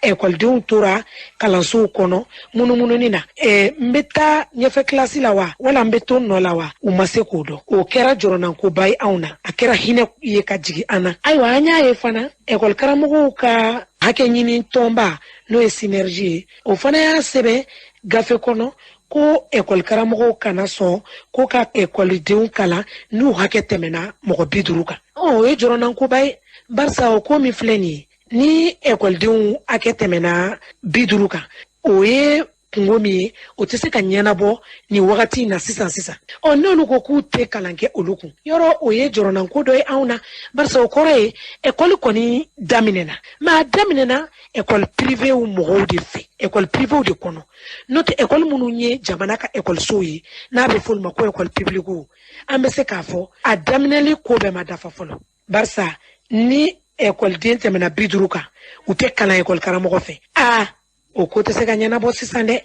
ekɔlidenw tora kalansow kɔnɔ munumununi na, n bɛ taa ɲɛfɛ kilasi la wa, wala n bɛ to n nɔ la wa, u ma se k'o dɔn. O kɛra jɔrɔnankoba ye anw na, a kɛra hinɛ ye ka jigin an na. Ayiwa, an y'a ye fana ekɔli karamɔgɔw ka hakɛ ɲini tɔnba, n'o ye Synergie ye, o fana y'a sɛbɛn gafe kɔnɔ ko ekɔli karamɔgɔw kana sɔn ko ka ekɔlidenw kalan n'u hakɛ tɛmɛna mɔgɔ 50 kan. O ye jɔrɔnankoba ye, barisa o ko min filɛ nin ye, ni ekɔlidenw hakɛ tɛmɛna 50 kan, o ye kungo min ye, o tɛ se ka ɲɛnabɔ nin wagati in na sisan sisan. Ɔ, n'olu ko k'u tɛ kalan kɛ olu kun yɔrɔ, o ye jɔrɔnanko dɔ ye anw na, barisa o kɔrɔ ye ekɔli kɔni daminɛna, mais a daminɛna ekɔli pirivew mɔgɔw de fɛ, ekɔli pirivew de kɔnɔ. N'o tɛ, ekɔli minnu ye jamana ka ekɔlisow ye, n'a bɛ f'olu ma ko ekɔli pibilikiw, an bɛ se k'a fɔ a daminɛli ko bɛɛ ma dafa fɔlɔ, barisa ni ekɔliden tɛmɛna 50 kan, u tɛ kalan ekɔli karamɔgɔ fɛ. Aa, o ko tɛ se ka ɲɛnabɔ sisan dɛ.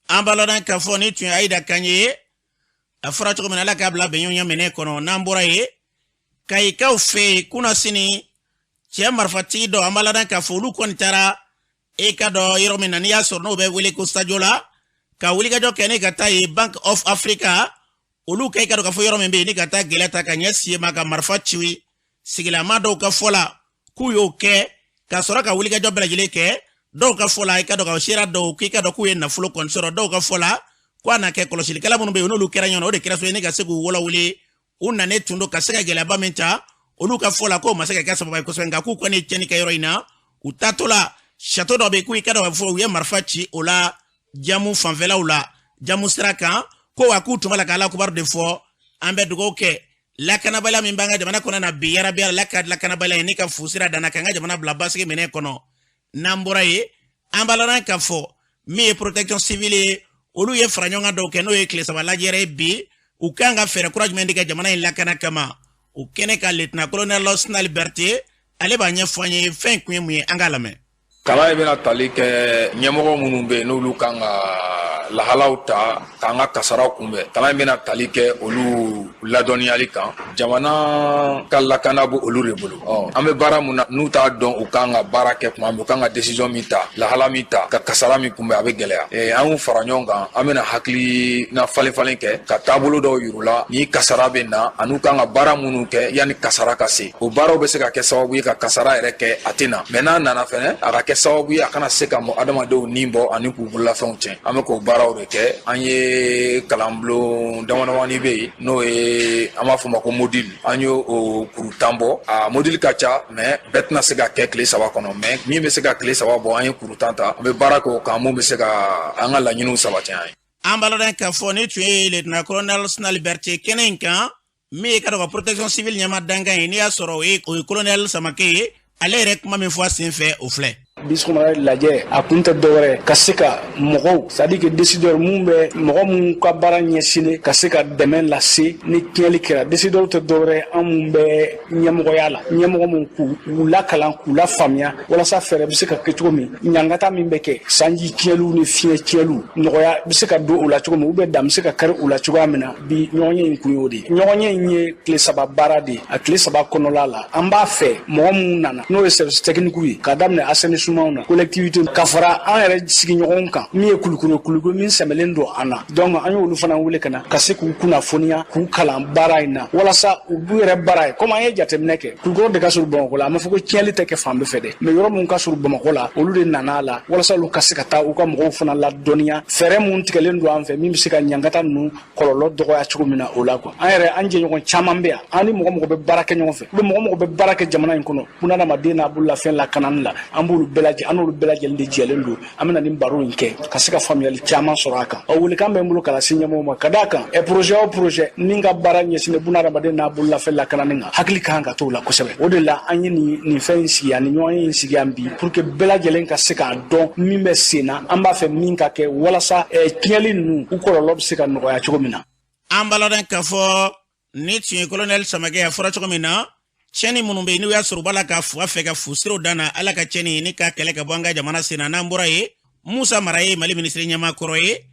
An b'a lɔn k'a fɔ ni tun ye Ayida kan ye. A fɔra cogo min na, Ala k'a bila bɛnɲɔgɔnya minɛ kɔnɔ. N'an bɔra yen, Kayikaw fɛ yen kunasini, cɛ marifatigi dɔ, an b'a ladɔn k'a fɔ olu kɔni taara e ka dɔn yɔrɔ min na, n'i y'a sɔrɔ n'o bɛ wele ko Sadio la, ka wulikajɔ kɛ ne ka taa yen Bank of Africa, olu ka i ka dɔn k'a fɔ yɔrɔ min bɛ yen, ni ka taa gɛlɛya ta ka ɲɛ si ma ka marifa ci sigilama dɔw ka fɔ la k'u y'o kɛ ka sɔrɔ ka wulikajɔ bɛɛ lajɛlen kɛ. Dɔw ka fɔ la, i ka dɔn ka sera dɔw k'i ka dɔn k'u ye nafolo kɔni sɔrɔ. Dɔw ka fɔ la ko a na kɛ kɔlɔsilikɛla minnu bɛ yen, n'olu kɛra ɲɔgɔn na, o de kɛra so ye ne ka se k'u wɔlɔwuli. U nanen tun don ka se ka gɛlɛyaba min ta, olu ka fɔ la k'o ma se ka kɛ sababu ye kosɛbɛ, nka k'u kɔni ye tiɲɛni kɛ yɔrɔ in na. U taatɔ la, château dɔ bɛ yen k'u i ka dɔn k'a fɔ u ye marifa ci o la jamu fanfɛlaw la, jamu sira kan, ko wa k'u tun b'a la ka Ala kibaru de fɔ. An bɛ dugawu kɛ lakanabaliya min b'an ka jamana kɔnɔ na bi, yarabi Ala ka lakanabaliya ye ne ka fu sira danna k'an ka jamana bila basigi minɛ kɔnɔ. N'an bɔra yen, an b'a lɔn k'a fɔ min ye protection civile ye, olu ye fara ɲɔgɔn kan dɔw kɛ, n'o ye tile 3 lajɛrɛ ye bi. U kan ka fɛɛrɛ kura jumɛn de kɛ jamana in lakana kama? O kɛnɛ ka, lieutenant colonel Sinali Berete, ale b'a ɲɛfɔ an ye fɛn kun ye mun ye. An k'a lamɛn. Kalan in bɛna tali kɛ ɲɛmɔgɔ minnu bɛ yen, n'olu kan ka lahalaw ta k'an ka kasaraw kunbɛn. Kalan in bɛna tali kɛ olu ladɔnniyali kan. Jamana ka lakana bɛ olu de bolo. Ɔ, an bɛ baara mun na, n'u t'a dɔn u kan ka baara kɛ tuma min, u kan ka décision min ta, lahala min ta ka kasara min kunbɛn, a bɛ gɛlɛya. An y'u fara ɲɔgɔn kan, an bɛna hakilina falen falen kɛ ka taabolo dɔw yir'u la ni kasara bɛ na, ani u kan ka baara minnu kɛ yanni kasara ka se. O baaraw bɛ se ka kɛ sababu ye ka kasara yɛrɛ kɛ a tɛ na, mais n'a nana fɛnɛ, a ka kɛ sababu ye a kana se ka mɔ adamadenw ni bɔ ani k'u bololafɛnw tiɲɛ. An bɛ k'o baaraw de kɛ. An ye kalanbulon dama damani bɛ yen, n'o ye an b'a fɔ o ma ko module. An y'o o kuru 10 bɔ. A module ka ca, mais bɛɛ tɛna se ka kɛ tile 3 kɔnɔ, mais min bɛ se ka tile 3 bɔ, an ye kuru 10 ta. An bɛ baara kɛ o kan, mun bɛ se ka an ka laɲiniw sabati an ye. An b'a lɔn k'a fɔ ni tun ye lieutenant colonel Sinali Berete kɛnɛ in kan, min ye ka dɔn ka protection civile ɲɛma dankan ye, n'i y'a sɔrɔ o ye colonel Samake ye. Ale yɛrɛ kuma min fɔ a sen fɛ, o filɛ. Bi sɔgɔmada lajɛ, a kun tɛ dɔwɛrɛ ka se ka mɔgɔw, c'est à dire que décideur mun bɛ, mɔgɔ mun ka baara ɲɛsinnen ka se ka dɛmɛ lase ni tiɲɛli kɛra. Décideur tɛ dɔwɛrɛ, an mun bɛ ɲɛmɔgɔya la, ɲɛmɔgɔ mun k'u lakalan, k'u lafaamuya, walasa fɛɛrɛ bɛ se ka kɛ cogo min, ɲangata min bɛ kɛ sanji tiɲɛliw ni fiɲɛ tiɲɛliw, nɔgɔya bɛ se ka don o la cogo min, ou bien dan bɛ se ka kari o la cogoya min na. Bi ɲɔgɔnye in kun y'o de ye. Ɲɔgɔnye in ye tile 3 baara de ye. A tile 3 kɔnɔla la, an b'a fɛ mɔgɔ minnu nana, n'o ye service technique ye, ka daminɛ assainissement na, collectivité, ka fara an yɛrɛ sigiɲɔgɔnw kan, min ye Kulukoro, Kulukoro min sɛmɛlen don an na. Donc an y'olu fana wele ka na ka se k'u kunnafoniya, k'u kalan baara in na, walasa u b'u yɛrɛ baara ye. Komi an ye jateminɛ kɛ, Kulukoro de ka surun Bamakɔ la. A ma fɔ ko tiɲɛli tɛ kɛ fan bɛɛ fɛ dɛ, mais yɔrɔ min ka surun Bamakɔ la, olu de nana a la, walasa olu ka se ka taa u ka mɔgɔw fana ladɔnniya fɛɛrɛ mun tigɛlen don an fɛ, min bɛ se ka ɲangata ninnu kɔlɔlɔ dɔgɔya cogo min na o la quoi. An yɛrɛ, an jɛɲɔgɔn caman bɛ yan, an ni mɔgɔ mɔgɔ bɛ baara kɛ ɲɔgɔn fɛ, ou bien mɔgɔ mɔgɔ bɛ baara kɛ jamana in kɔnɔ bunadamaden n'a bololafɛn lakanani la, an b'olu bɛɛ lajɛ, an n'olu bɛɛ lajɛlen de jɛlen don. An bɛna nin baro in kɛ ka se ka faamuyali caman sɔrɔ a kan. Ɔ, welekan bɛ n bolo ka lase ɲɛmɔgɔw ma, ka d'a kan ɛ projet o projet min ka baara ɲɛsinnen bunadamaden n'a bololafɛn lakanani kan, hakili kan ka t'o la kosɛbɛ. O de la an ye nin fɛn in sigi yan, nin ɲɔgɔnye in sigi yan bi, pour que bɛɛ lajɛlen ka se k'a dɔn min bɛ sen na, an b'a fɛ min ka kɛ, walasa tiɲɛli ninnu u kɔlɔlɔ bɛ se ka nɔgɔya cogo min na. An b'a lɔn k'a fɔ Ni tun ye kolonɛli Samakɛ, a fɔra cogo min na, tiɲɛni minnu bɛ yen, n'u y'a sɔrɔ u b'a la ka fuga fɛ ka fu siraw dan na, Ala ka tiɲɛni ni ka kɛlɛ ka bɔ an ka jamana sen na. N'an bɔra yen, Musa Mara ye Mali minisiri ɲɛmaa kɔrɔ ye.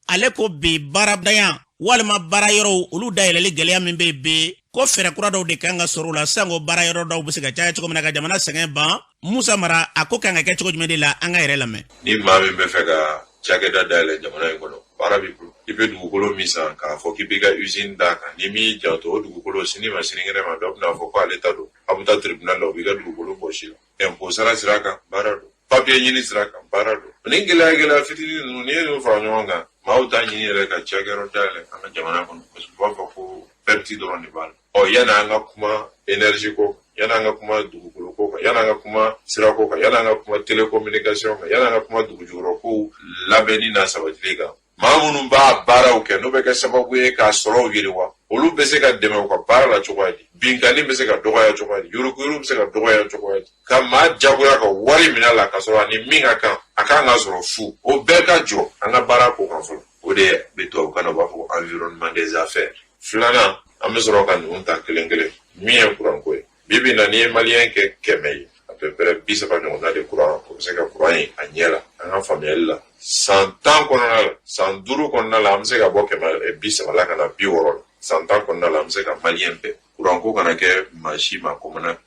Ale ko bi baaradanya walima baara yɔrɔw olu dayɛlɛli gɛlɛya min bɛ yen bi, ko fɛɛrɛ kura dɔw de kan ka sɔrɔ u la, sanko baara yɔrɔ dɔw bɛ se ka caya cogo min na ka jamana sɛgɛn ban. Musa Mara a ko kan ka kɛ cogo jumɛn de la, an ka yɛrɛ lamɛn. Ni maa min bɛ fɛ ka cakɛda dayɛlɛ jamana in kɔnɔ, baara b'i bolo. I bɛ dugukolo min san k'a fɔ k'i b'i ka usine d'a kan, n'i m'i janto, o dugukolo, sini ma sinikɛnɛ ma, dɔ bɛna fɔ ko ale ta don. A bɛ taa tribunal la, u b'i ka dugukolo bɔsi la. Impôt sara sira kan, baara don. Papiye ɲini sira kan, baara don. Ni gɛlɛya gɛlɛya fitinin ninnu, n'i ye ninnu fara ɲɔgɔn kan, maaw t'a ɲini yɛrɛ ka cakɛyɔrɔ dayɛlɛ an ka jamana kɔnɔ, parce que u b'a fɔ ko perte dɔrɔn de b'a la. Ɔ, yanni an ka kuma énergie ko, yanni an ka kuma dugukolo ko kan, yanni an ka kuma sirako kan, yanni an ka kuma télécommunication kan, yanni an ka kuma dugujukɔrɔ kow labɛnni n'a sabatili kan, maa minnu b'a baaraw kɛ, n'o bɛ kɛ sababu ye k'a sɔrɔw yiriwa, olu bɛ se ka dɛmɛ u ka baara la cogoya di? Binkanni bɛ se ka dɔgɔya cogoya di? Yuruguyurugu bɛ se ka dɔgɔya cogoya di? Ka maa jagoya ka wari minɛ a la k'a sɔrɔ a ni min ka kan, a kan ka sɔrɔ fu, o bɛɛ ka jɔ an ka baara ko kan fɔlɔ. O de bɛ tubabukan na, u b'a fɔ ko environnement des affaires. Filanan, an bɛ sɔrɔ ka ninnu ta kelen kelen. Min ye kuranko ye, bi bi in na, n'i ye maliyɛn kɛ 100 ye, à peu près 30 ɲɔgɔnna de kuran, o bɛ se ka kuran ye a ɲɛ la. An ka faamuyali la, san 10 kɔnɔna la, san 5 kɔnɔna la, an bɛ se ka bɔ 130 la ka na 60 la. San 10 kɔnɔna la, an bɛ se ka maliyɛn bɛɛ kuranko kana kɛ maa si ma kamana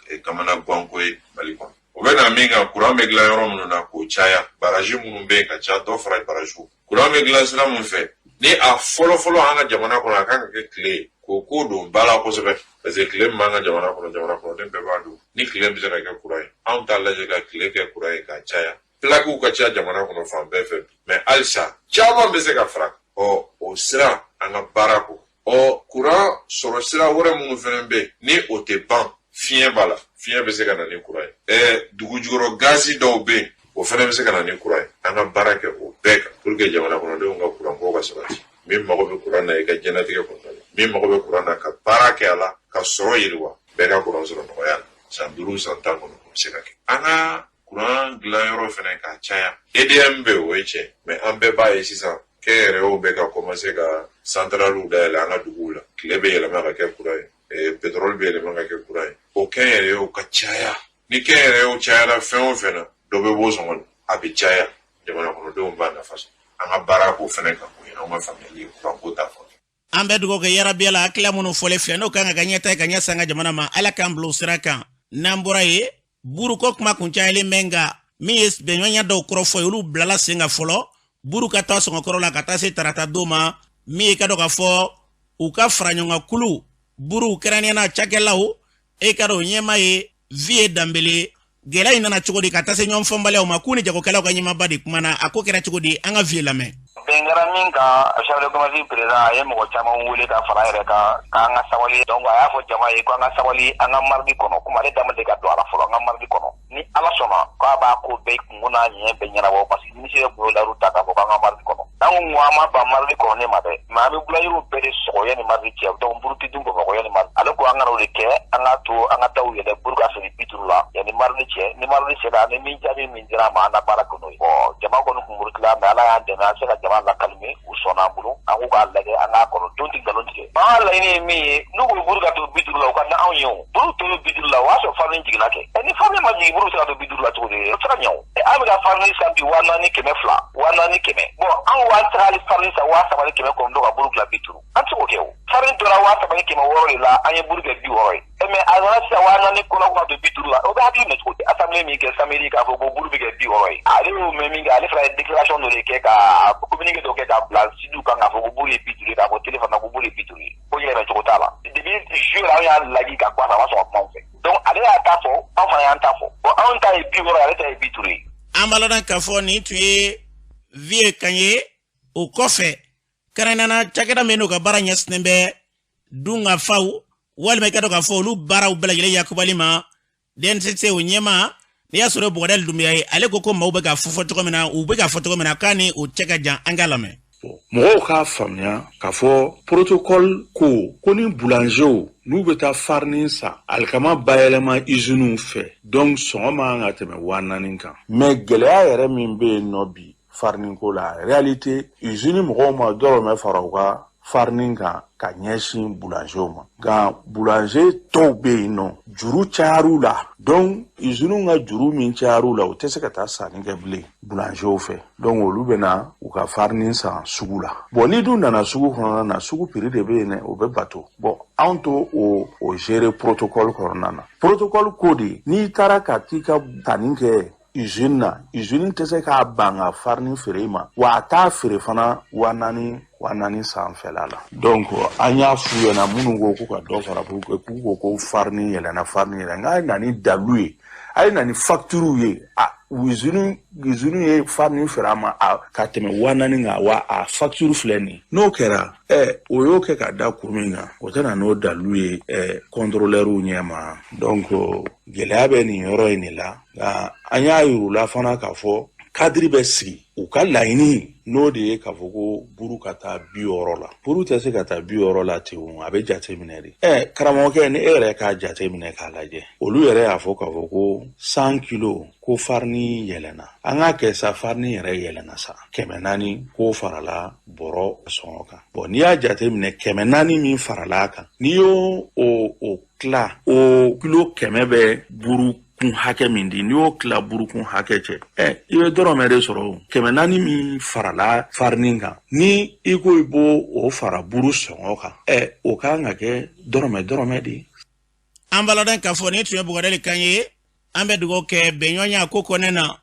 ganko ye Mali kɔnɔ. O bɛ na min kan, kuran bɛ dilan yɔrɔ minnu na, k'o caya, baraji minnu bɛ yen ka ca, dɔ fara barajiw. Kuran bɛ dilan sira min fɛ, ni a fɔlɔ fɔlɔ an ka jamana kɔnɔ, a kan ka kɛ tile ye, k'o ko don ba la kosɛbɛ, parce que tile min b'an ka jamana kɔnɔ, jamana kɔnɔden bɛɛ b'a dɔn ni tile bɛ se ka kɛ kuran ye. Anw t'a lajɛ ka tile kɛ kuran ye k'a caya. Plaquew ka ca jamana kɔnɔ fan bɛɛ fɛ bi, mais halisa caman bɛ se ka fara. Ɔ, o sira, an ka baara ko. Ɔ, kuran sɔrɔ sira wɛrɛ minnu fana bɛ yen, ni o tɛ ban, fiɲɛ b'a la, fiɲɛ bɛ se ka na ni kuran ye. Dugu jukɔrɔ gazi dɔw bɛ yen, o fana bɛ se ka na ni kuran ye. An ka baara kɛ o bɛɛ kan pour que jamana kɔnɔdenw ka kuranko ka sabati. Min mago bɛ kuran na i ka diɲɛlatigɛ kɔnɔna la, min mago bɛ kuran na ka baara kɛ a la ka sɔrɔ yiriwa, bɛɛ ka kuran sɔrɔ nɔgɔya la. San 5, san 10 kɔnɔ, o bɛ se ka kɛ. An ka kuran dilanyɔrɔ fana ka caya. EDM bɛ yen, o ye tiɲɛ, mais an bɛɛ b'a ye sisan, kɛnyɛrɛyew bɛ ka commencer ka centralew dayɛlɛ an ka duguw la. Tile bɛ yɛlɛma ka kɛ kuran ye, pétrole bɛ yɛlɛma ka kɛ kuran ye. O kɛnyɛrɛyew ka caya. Ni kɛnyɛrɛyew cayara fɛn o fɛn na, dɔ bɛ bɔ sɔngɔ la, a bɛ caya, jamana kɔnɔdenw b'a nafa sɔrɔ. An ka baara k'o fana kan, o ye anw ka faamuyali ye kuranko ta fan fɛ. An bɛ dugawu kɛ yarabi la, hakilila minnu fɔlen filɛ, n'o kan ka kɛ ɲɛta ye ka ɲɛsin an ka jamana ma, Ala k'an bila o sira kan. N'an bɔra yen, buruko kuma kun cayalen bɛ, nka min ye bɛnɲɔgɔnya dɔw kɔrɔfɔ ye, olu bilala sen kan fɔlɔ, buru ka taa sɔngɔkɔrɔ la ka taa se tarata don ma. Min ye ka dɔn k'a fɔ u ka fara ɲɔgɔn kan kulu buruw kɛrɛnkɛrɛnnenya cakɛlaw, e ka dɔn o ɲɛmaa ye Viye Danbele. Gɛlɛya in nana cogo di ka taa se ɲɔgɔn fɔnbaliyaw ma? K'u ni jagokɛlaw ka ɲɛmaaba de kumana, a ko kɛra cogo di? An ka Viye lamɛn. Bɛn kɛra min kan, chambre de commerce président a ye mɔgɔ caman wele ka fara yɛrɛ kan, k'an ka sabali. Donc a y'a fɔ jama ye ko an ka sabali, an ka mardi kɔnɔ, komi ale da ma deli ka don a la fɔlɔ, an ka mardi kɔnɔ, ni Ala sɔnna k'a b'a ko bɛɛ kungo n'a ɲɛ bɛɛ ɲɛnabɔ, parce que ministre yɛrɛ tun y'o layiru ta k'a fɔ k'an ka mardi kɔnɔ. N'an ko an ma ban mardi kɔnɔ ma dɛ, mais an bɛ boulangerie bɛɛ de sɔgɔ yanni mardi cɛ. Donc buru tɛ dun Bamakɔ yanni mardi. Ale ko an kana o de kɛ, an k'a to an ka daw yɛlɛ, buru ka feere 50 la yanni mardi cɛ. Ni mardi sera, ni min jaabi min dira an ma, an na baara kɛ n'o ye. Bon, jama kɔni kun murutila, mais Ala y'an dɛmɛ, an se ka jama lakalime, u sɔnna an bolo. An k'u k'a lajɛ, an k'a kɔnɔ don tɛ nkalon tigɛ. An ka laɲini ye min ye, n'u ko buru ka to 50 la, u ka na anw ye. O buru to 50 la, o y'a sɔrɔ farini jiginna kɛ. Ni farini ma jigin, buru bɛ se ka to 50 la cogo di? O tɛ se ka ɲɛ o. An bɛ ka farini san bi 4100, 4100. Bon, an ko an tɛ se ka hali farini san 3900 ka buru dilan 50. An tɛ se k'o kɛ o. Farini tora 3600 de la, an ye buru kɛ 60 ye. Mais a nana sisan 4000 kɔnɔ ka to 50 la, o bɛ hakili minɛ cogo di? Assemblée min kɛ samedi k'a fɔ ko buru bɛ kɛ 60 ye, ale y'o mɛn min kɛ, ale fana ye déclaration dɔ de kɛ, ka communiqué dɔ kɛ k'a bila site kan, k'a fɔ ko buru ye 50 ye, k'a fɔ téléphone na ko buru ye 50 ye. Ko yɛlɛmɛ cogo t'a la. Depuis juillet la, anw y'a lagi ka bɔ a ma sɔn ka kuma anw fɛ. Donc ale y'a ta fɔ, anw fana y'an ta fɔ. Bon, anw ta ye 60 ye, ale ta ye 50 ye. An b'a lɔn k'a fɔ nin tun ye Viye kan ye. O kɔfɛ, kɛrɛnkɛrɛnnenya cakɛda min n'u ka baara ɲɛsinnen bɛ dunkafaw walima i ka dɔn k'a fɔ olu baaraw bɛɛ lajɛlen yakubali ma, DNCC, o ɲɛmaa, n'i y'a sɔrɔ Bɔgɔdɛli Dunbiya ye, ale ko ko maaw bɛ ka fɔ cogo min na, u bɛ ka fɔ cogo min na, k'a ni o cɛ ka jan. An k'a lamɛn. Mɔgɔw k'a faamuya k'a fɔ protocole ko ni boulangerw n'u bɛ taa farini san alikama bayɛlɛma usines fɛ, donc sɔngɔ man kan ka tɛmɛ 4000 kan. Mais gɛlɛya yɛrɛ min bɛ yen nɔ bi farini ko la, en réalité usine mɔgɔw ma dɔrɔmɛ fara u ka farini kan ka ɲɛsin boulanger ma. Nka boulanger tɔw bɛ yen nɔ, juru cayar'u la. Donc usines ka juru min cayar'u la, u tɛ se ka taa sanni kɛ bilen boulanger fɛ. Donc olu bɛ na u ka farini san sugu la. Bon, ni dun nana sugu kɔnɔna na, sugu prix de bɛ yen dɛ, o bɛ bato. Bon, anw t'o o gérer protocole kɔnɔna na. Protocole ko de, n'i taara ka t'i ka sanni kɛ usine na, usine tɛ se k'a ban ka farini feere i ma, wa a t'a feere fana 4000, 4000 sanfɛla la. Donc an y'a f'u ɲɛna, minnu ko k'u ka dɔ fara, k'u ko ko farini yɛlɛnna, farini yɛlɛnna, nka a ye na ni dalu ye, a ye na ni facture ye. A usine ye farini feere a ma a ka tɛmɛ 4000 kan, wa a facture filɛ nin ye. N'o kɛra, o y'o kɛ ka da kun min kan, o tɛ na n'o dalu ye contrôleurw ɲɛ ma. Donc gɛlɛya bɛ nin yɔrɔ in de la. Nka an y'a yir'u la fana k'a fɔ cadre bɛ sigi. U ka laɲini n'o de ye k'a fɔ ko buru ka taa 60 la. Buru tɛ se ka taa 60 la ten o, a bɛ jate minɛ de. Karamɔgɔkɛ, ni e yɛrɛ k'a jate minɛ k'a lajɛ, olu yɛrɛ y'a fɔ k'a fɔ ko 100 kilo ko farini yɛlɛnna. An k'a kɛ sa, farini yɛrɛ yɛlɛnna sa, 400 k'o farala bɔrɔ sɔngɔ kan. Bon, n'i y'a jate minɛ, 400 min farala a kan, n'i y'o o tila, o kilo 100 bɛ buru kun hakɛ min di, n'i y'o tila burukun hakɛ cɛ, i bɛ dɔrɔmɛ de sɔrɔ. O 400 min farala farini kan, ni i ko i b'o o fara buru sɔngɔ kan, o kan ka kɛ dɔrɔmɛ dɔrɔmɛ de ye. An b'a ladɔn k'a fɔ nin tun ye Bugadali kan ye. An bɛ dugawu kɛ bɛnɲɔgɔnya ko kɔnɛ na,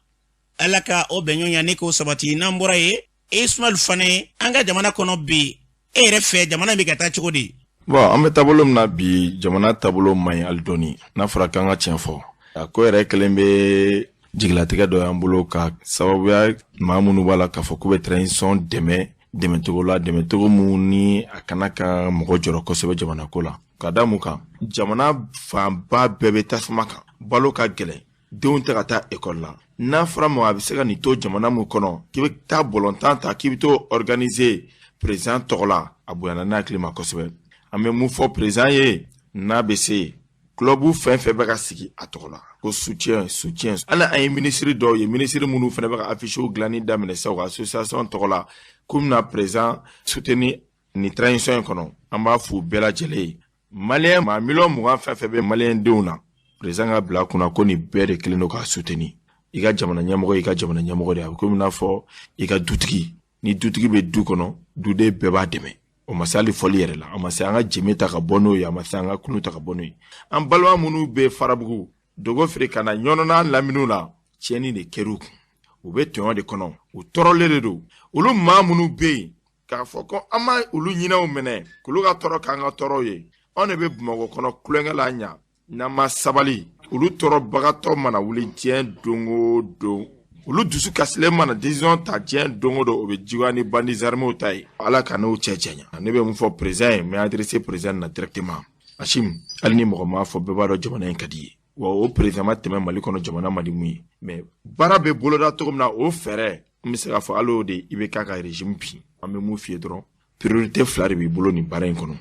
Ala ka o bɛnɲɔgɔnya ni k'o sabati. N'an bɔra yen, Ismail Fane, an ka jamana kɔnɔ bi, e yɛrɛ fɛ, jamana bɛ ka taa cogo di? Bon, an bɛ taabolo min na bi, jamana taabolo man ɲi hali dɔɔni, n'a fɔra k'an ka tiɲɛ fɔ. A ko yɛrɛ kɛlen bɛ jigilatigɛ dɔ y'an bolo, ka sababuya maa minnu b'a la k'a fɔ k'u bɛ transition dɛmɛ dɛmɛcogo la, dɛmɛcogo mun ni a kana ka mɔgɔ jɔrɔ kosɛbɛ jamana ko la. Ka da mun kan? Jamana fanba bɛɛ bɛ tasuma kan, balo ka gɛlɛn, denw tɛ ka taa ekɔli la. N'a fɔra mɔgɔ a bɛ se ka nin to jamana mun kɔnɔ, k'i bɛ taa bɔlɔntan ta, k'i bɛ t'o organiser président tɔgɔ la, a bonyana n'a hakili ma kosɛbɛ. An bɛ mun fɔ président ye? N'a bɛ se, club fɛn fɛn bɛ ka sigi a tɔgɔ la ko soutien, soutien, hali an ye minisiri dɔw ye, minisiri minnu fana bɛ ka affiches dilanni daminɛ sisan u ka association tɔgɔ la, k'u bɛna président soutenir nin transition in kɔnɔ. An b'a f'u bɛɛ lajɛlen ye, Maliyɛn maa 20 miliyɔn fɛn fɛn bɛ Maliyɛn denw na, président ka bila kunna ko nin bɛɛ de kelen don k'a soutenir. I ka jamana ɲɛmɔgɔ, i ka jamana ɲɛmɔgɔ de, a bɛ komi i n'a fɔ i ka dutigi. Ni dutigi bɛ du kɔnɔ, duden bɛɛ b'a dɛmɛ. O ma se hali fɔli yɛrɛ la, a ma se an ka jɛme ta ka bɔ n'o ye, a ma se an ka kulu ta ka bɔ n'o ye. An balima minnu bɛ Farabugu, Dogo Feere, ka na Ɲɔnɔ n'a laminiw la, tiɲɛni de kɛr'u kun, u bɛ tɔɲɔ de kɔnɔ, u tɔɔrɔlen de don. Olu maa minnu bɛ yen k'a fɔ ko an ma olu ɲinɛw minɛ k'olu ka tɔɔrɔ k'an ka tɔɔrɔw ye, anw de bɛ Bamakɔ kɔnɔ kulonkɛ la ɲa. N'an ma sabali, olu tɔɔrɔbagatɔ mana wuli diɲɛ don o don, olu dusu kasilen mana décision ta diɲɛ don o don, o bɛ juguya ni bandits armés ta ye. Ala ka n'o cɛ janya. Ne bɛ mun fɔ président ye? N bɛ adressé président na directement. Asim, hali ni mɔgɔ m'a fɔ, bɛɛ b'a dɔn jamana in ka di ye, wa o président ma tɛmɛ Mali kɔnɔ jamana man di mun ye. Mais baara bɛ boloda cogo min na, o fɛɛrɛ, n bɛ se k'a fɔ hali o de i bɛ k'a ka régime bin. An bɛ mun f'i ye dɔrɔn, priorité fila de b'i bolo nin baara in kɔnɔ.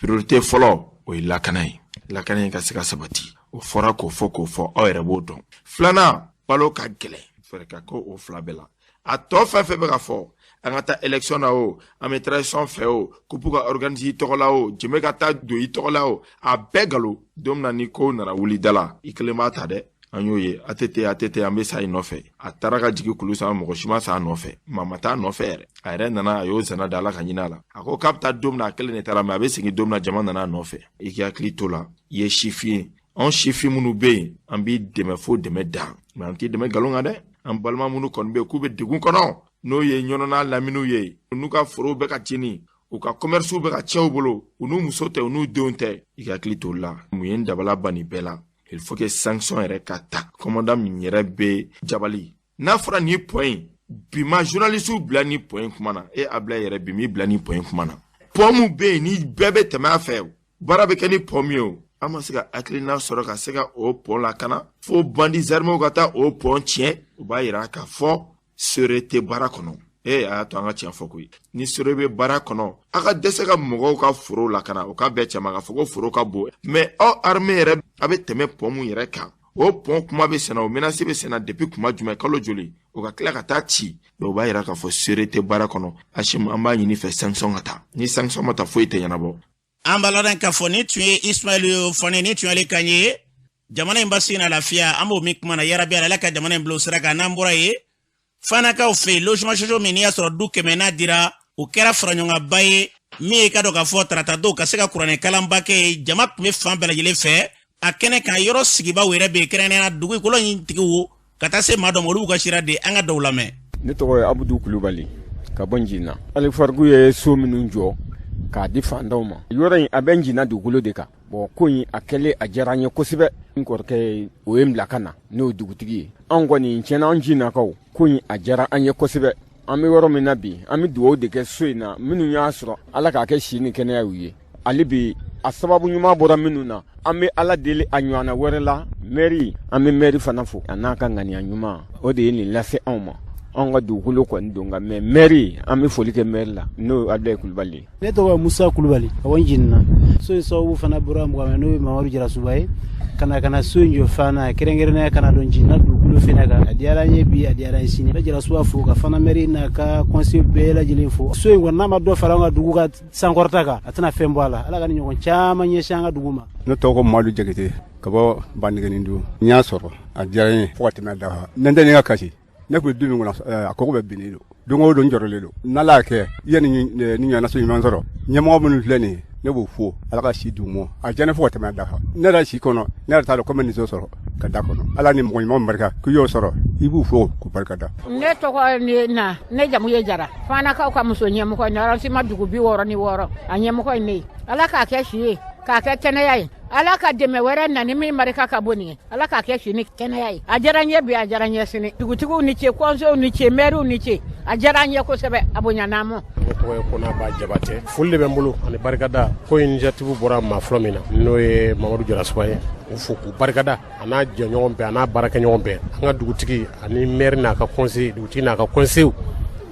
Priorité fɔlɔ, o ye lakana ye, lakana in ka se ka sabati. O fɔra k'o fɔ k'o fɔ, aw yɛrɛ b'o dɔn. Filanan, balo ka gɛlɛn, fɛɛrɛ ka kɛ o fila bɛɛ la. A tɔ fɛn fɛn bɛ ka fɔ, an ka taa élection na o, an bɛ transition fɛ o, coupe ka organiser i tɔgɔ la o, jɛmɛ ka taa don i tɔgɔ la o, a bɛɛ nkalon. Don min na ni kow nana wuli da la, i kelen b'a ta dɛ. An y'o ye, ATT, ATT, an bɛ sa i nɔfɛ. A taara ka jigin kulu sanfɛ, mɔgɔ si ma sa a nɔfɛ, maa ma taa a nɔfɛ yɛrɛ. A yɛrɛ nana, a y'o zana da Ala ka ɲin'a la. A ko k'a bɛ taa don min na, a kelen de taara, mais a bɛ segin don min na, jama nana a nɔfɛ. I k'i hakili t'o la. I ye sifin ye, anw sifin minnu bɛ yen, an b'i dɛmɛ fo dɛmɛ dan, mais an t'i dɛmɛ nkalon kan dɛ. An balima minnu kɔni bɛ yen k'u bɛ degun kɔnɔ, n'o ye Ɲɔnɔna laminiw ye, n'u ka forow bɛ ka jeni, u ka commerce bɛ ka cɛw bolo, u n'u muso tɛ, u n'u denw tɛ, i ka hakili t'o la. Mun ye n dabala ban nin bɛɛ la? Il faut que sanction yɛrɛ ka ta. Commandant min yɛrɛ bɛ Jabali, n'a fɔra nin point in bi, ma journaliste bila nin point in kuma na, e Ablaye yɛrɛ bi m'i bila nin point in kuma na. Pont mun bɛ yen ni bɛɛ bɛ tɛmɛ a fɛ, baara bɛ kɛ ni pont min ye, o an ma se ka hakilina sɔrɔ ka se ka o pont lakana, fo bandits armés ka taa o pont tiɲɛ. O b'a yira k'a fɔ sere tɛ baara kɔnɔ. E a y'a to an ka tiɲɛ fɔ koyi, ni sere bɛ baara kɔnɔ, a ka dɛsɛ ka mɔgɔw ka foro lakana, o ka bɛn cɛ ma k'a fɔ ko foro ka bon, mais aw armée yɛrɛ, a bɛ tɛmɛ pont mun yɛrɛ kan. O pont kuma bɛ senna, o menace bɛ senna depuis kuma jumɛn, kalo joli, o ka tila ka taa ci. Donc o b'a yira k'a fɔ seere tɛ baara kɔnɔ. Asimi, an b'a ɲini fɛ sanction ka ta. Ni sanction ma ta, foyi tɛ ɲɛnabɔ. An b'a ladɔn k'a fɔ nin tun ye Ismaël Fane, nin tun y'ale kan ye. Jamana in basigi na lafiya, an b'o min kuma na, yarabi Ala ka jamana in bila o sira kan. N'an bɔra yen, Fanakaw fɛ yen, logement sociaux min n'i y'a sɔrɔ du 100 n'a dira, o kɛra faraɲɔgɔnkanba ye. Min ye i ka dɔn k'a fɔ tarata don ka se ka kuranɛ kalanba kɛ yen, jama tun bɛ fan bɛɛ lajɛlen fɛ a kɛnɛ kan. Yɔrɔ sigibaw yɛrɛ bɛ yen, kɛrɛnkɛrɛnnenya dugukolo in tigiw ka taa se maa dɔ ma, olu b'u ka sira di. An ka dɔw lamɛn. Ne tɔgɔ ye Abudu Kulubali ka bɔ Njina. Alifariku ye so minnu jɔ k'a di fantanw ma, yɔrɔ in a bɛ Njina dugukolo de kan. Bon, ko in a kɛlen a diyara n ye kosɛbɛ. N kɔrɔkɛ o ye n bila ka na, n'o ye dugutigi ye. Anw kɔni tiɲɛna, an Njinakaw, ko in a diyara an ye kosɛbɛ. An bɛ yɔrɔ min na bi, an bɛ dugawu de kɛ so in na, minnu y'a sɔrɔ, Ala k'a kɛ si ni kɛnɛya y'u ye. Hali bi a sababu ɲuman bɔra minnu na, an bɛ Ala deli a ɲɔgɔnna wɛrɛ la. Mɛri, an bɛ mɛri fana fo a n'a ka ŋaniya ɲuman, o de ye nin lase anw ma. Anw ka dugukolo kɔni don, nka mɛ mɛri, an bɛ foli kɛ mɛri la, n'o ye Abudulayi Kulubali ye. Ne tɔgɔ ye Musa Kulubali ka bɔ Njinina. So in sababu fana bɔra mɔgɔ min, n'o ye Mamadu Jarasuba ye, ka na so in jɔ Fana, kɛrɛnkɛrɛnnenya ka na don Njinina dugukolo fana kan. A diyara n ye bi, a diyara n ye sini. N bɛ Jarasuba fo ka Fana mɛri n'a ka conseil bɛɛ lajɛlen fo. So in kɔni, n'a ma dɔ fara an ka dugu ka sankɔrɔta kan, a tɛna fɛn bɔ a la. Ala ka ni ɲɔgɔn caman ɲɛsin an ka dugu ma. Ne tɔgɔ ko Madu Jakite ka bɔ Bandigɛnin. N y'a sɔrɔ, a diyara n ye fo ka tɛmɛ da kan. Ne tɛ ne ka kasi, ne tun bɛ du min kɔnɔ, a kɔgɔ bɛ binnen don. Don o don n jɔrɔlen don. N'Ala y'a kɛ yanni ni ɲɔgɔnna so ɲuman sɔrɔ, ɲɛmɔgɔ minnu filɛ nin ye, ne b'o fo, Ala ka si d'u ma. A diyara ne fo ka tɛmɛ da kan. Ne yɛrɛ si kɔnɔ, ne yɛrɛ t'a dɔn ko n bɛ nin so sɔrɔ ka da kɔnɔ. Ala ni mɔgɔ ɲuman barika k'i y'o sɔrɔ, i b'u fo k'u barika da. Ne tɔgɔ ne na, ne jamu ye Jara, Fanakaw ka muso ɲɛmɔgɔ, arrondissement dugu 66, a ɲɛmɔgɔ ye ne ye. Ala k'a kɛ si ye, k'a kɛ kɛnɛya ye. Ala ka dɛmɛ wɛrɛ na ni min barika ka bon nin ye. Ala k'a kɛ si ni kɛnɛya ye. A diyara n ye bi, a diyara n ye sini. Dugutigiw ni ce, conseilw ni ce, maires ni ce, a diyara n ye kosɛbɛ, a bonyana ma. Ne tɔgɔ ye Konaba Jabatɛ. Foli de bɛ n bolo ani barikada. Ko initiative bɔra maa fɔlɔ min na, n'o ye Mamadu Jarasuba ye, u fo k'u barikada, a n'a jɛɲɔgɔn bɛɛ, a n'a baarakɛɲɔgɔn bɛɛ, an ka dugutigi ani maire n'a ka conseil, dugutigi n'a ka conseil,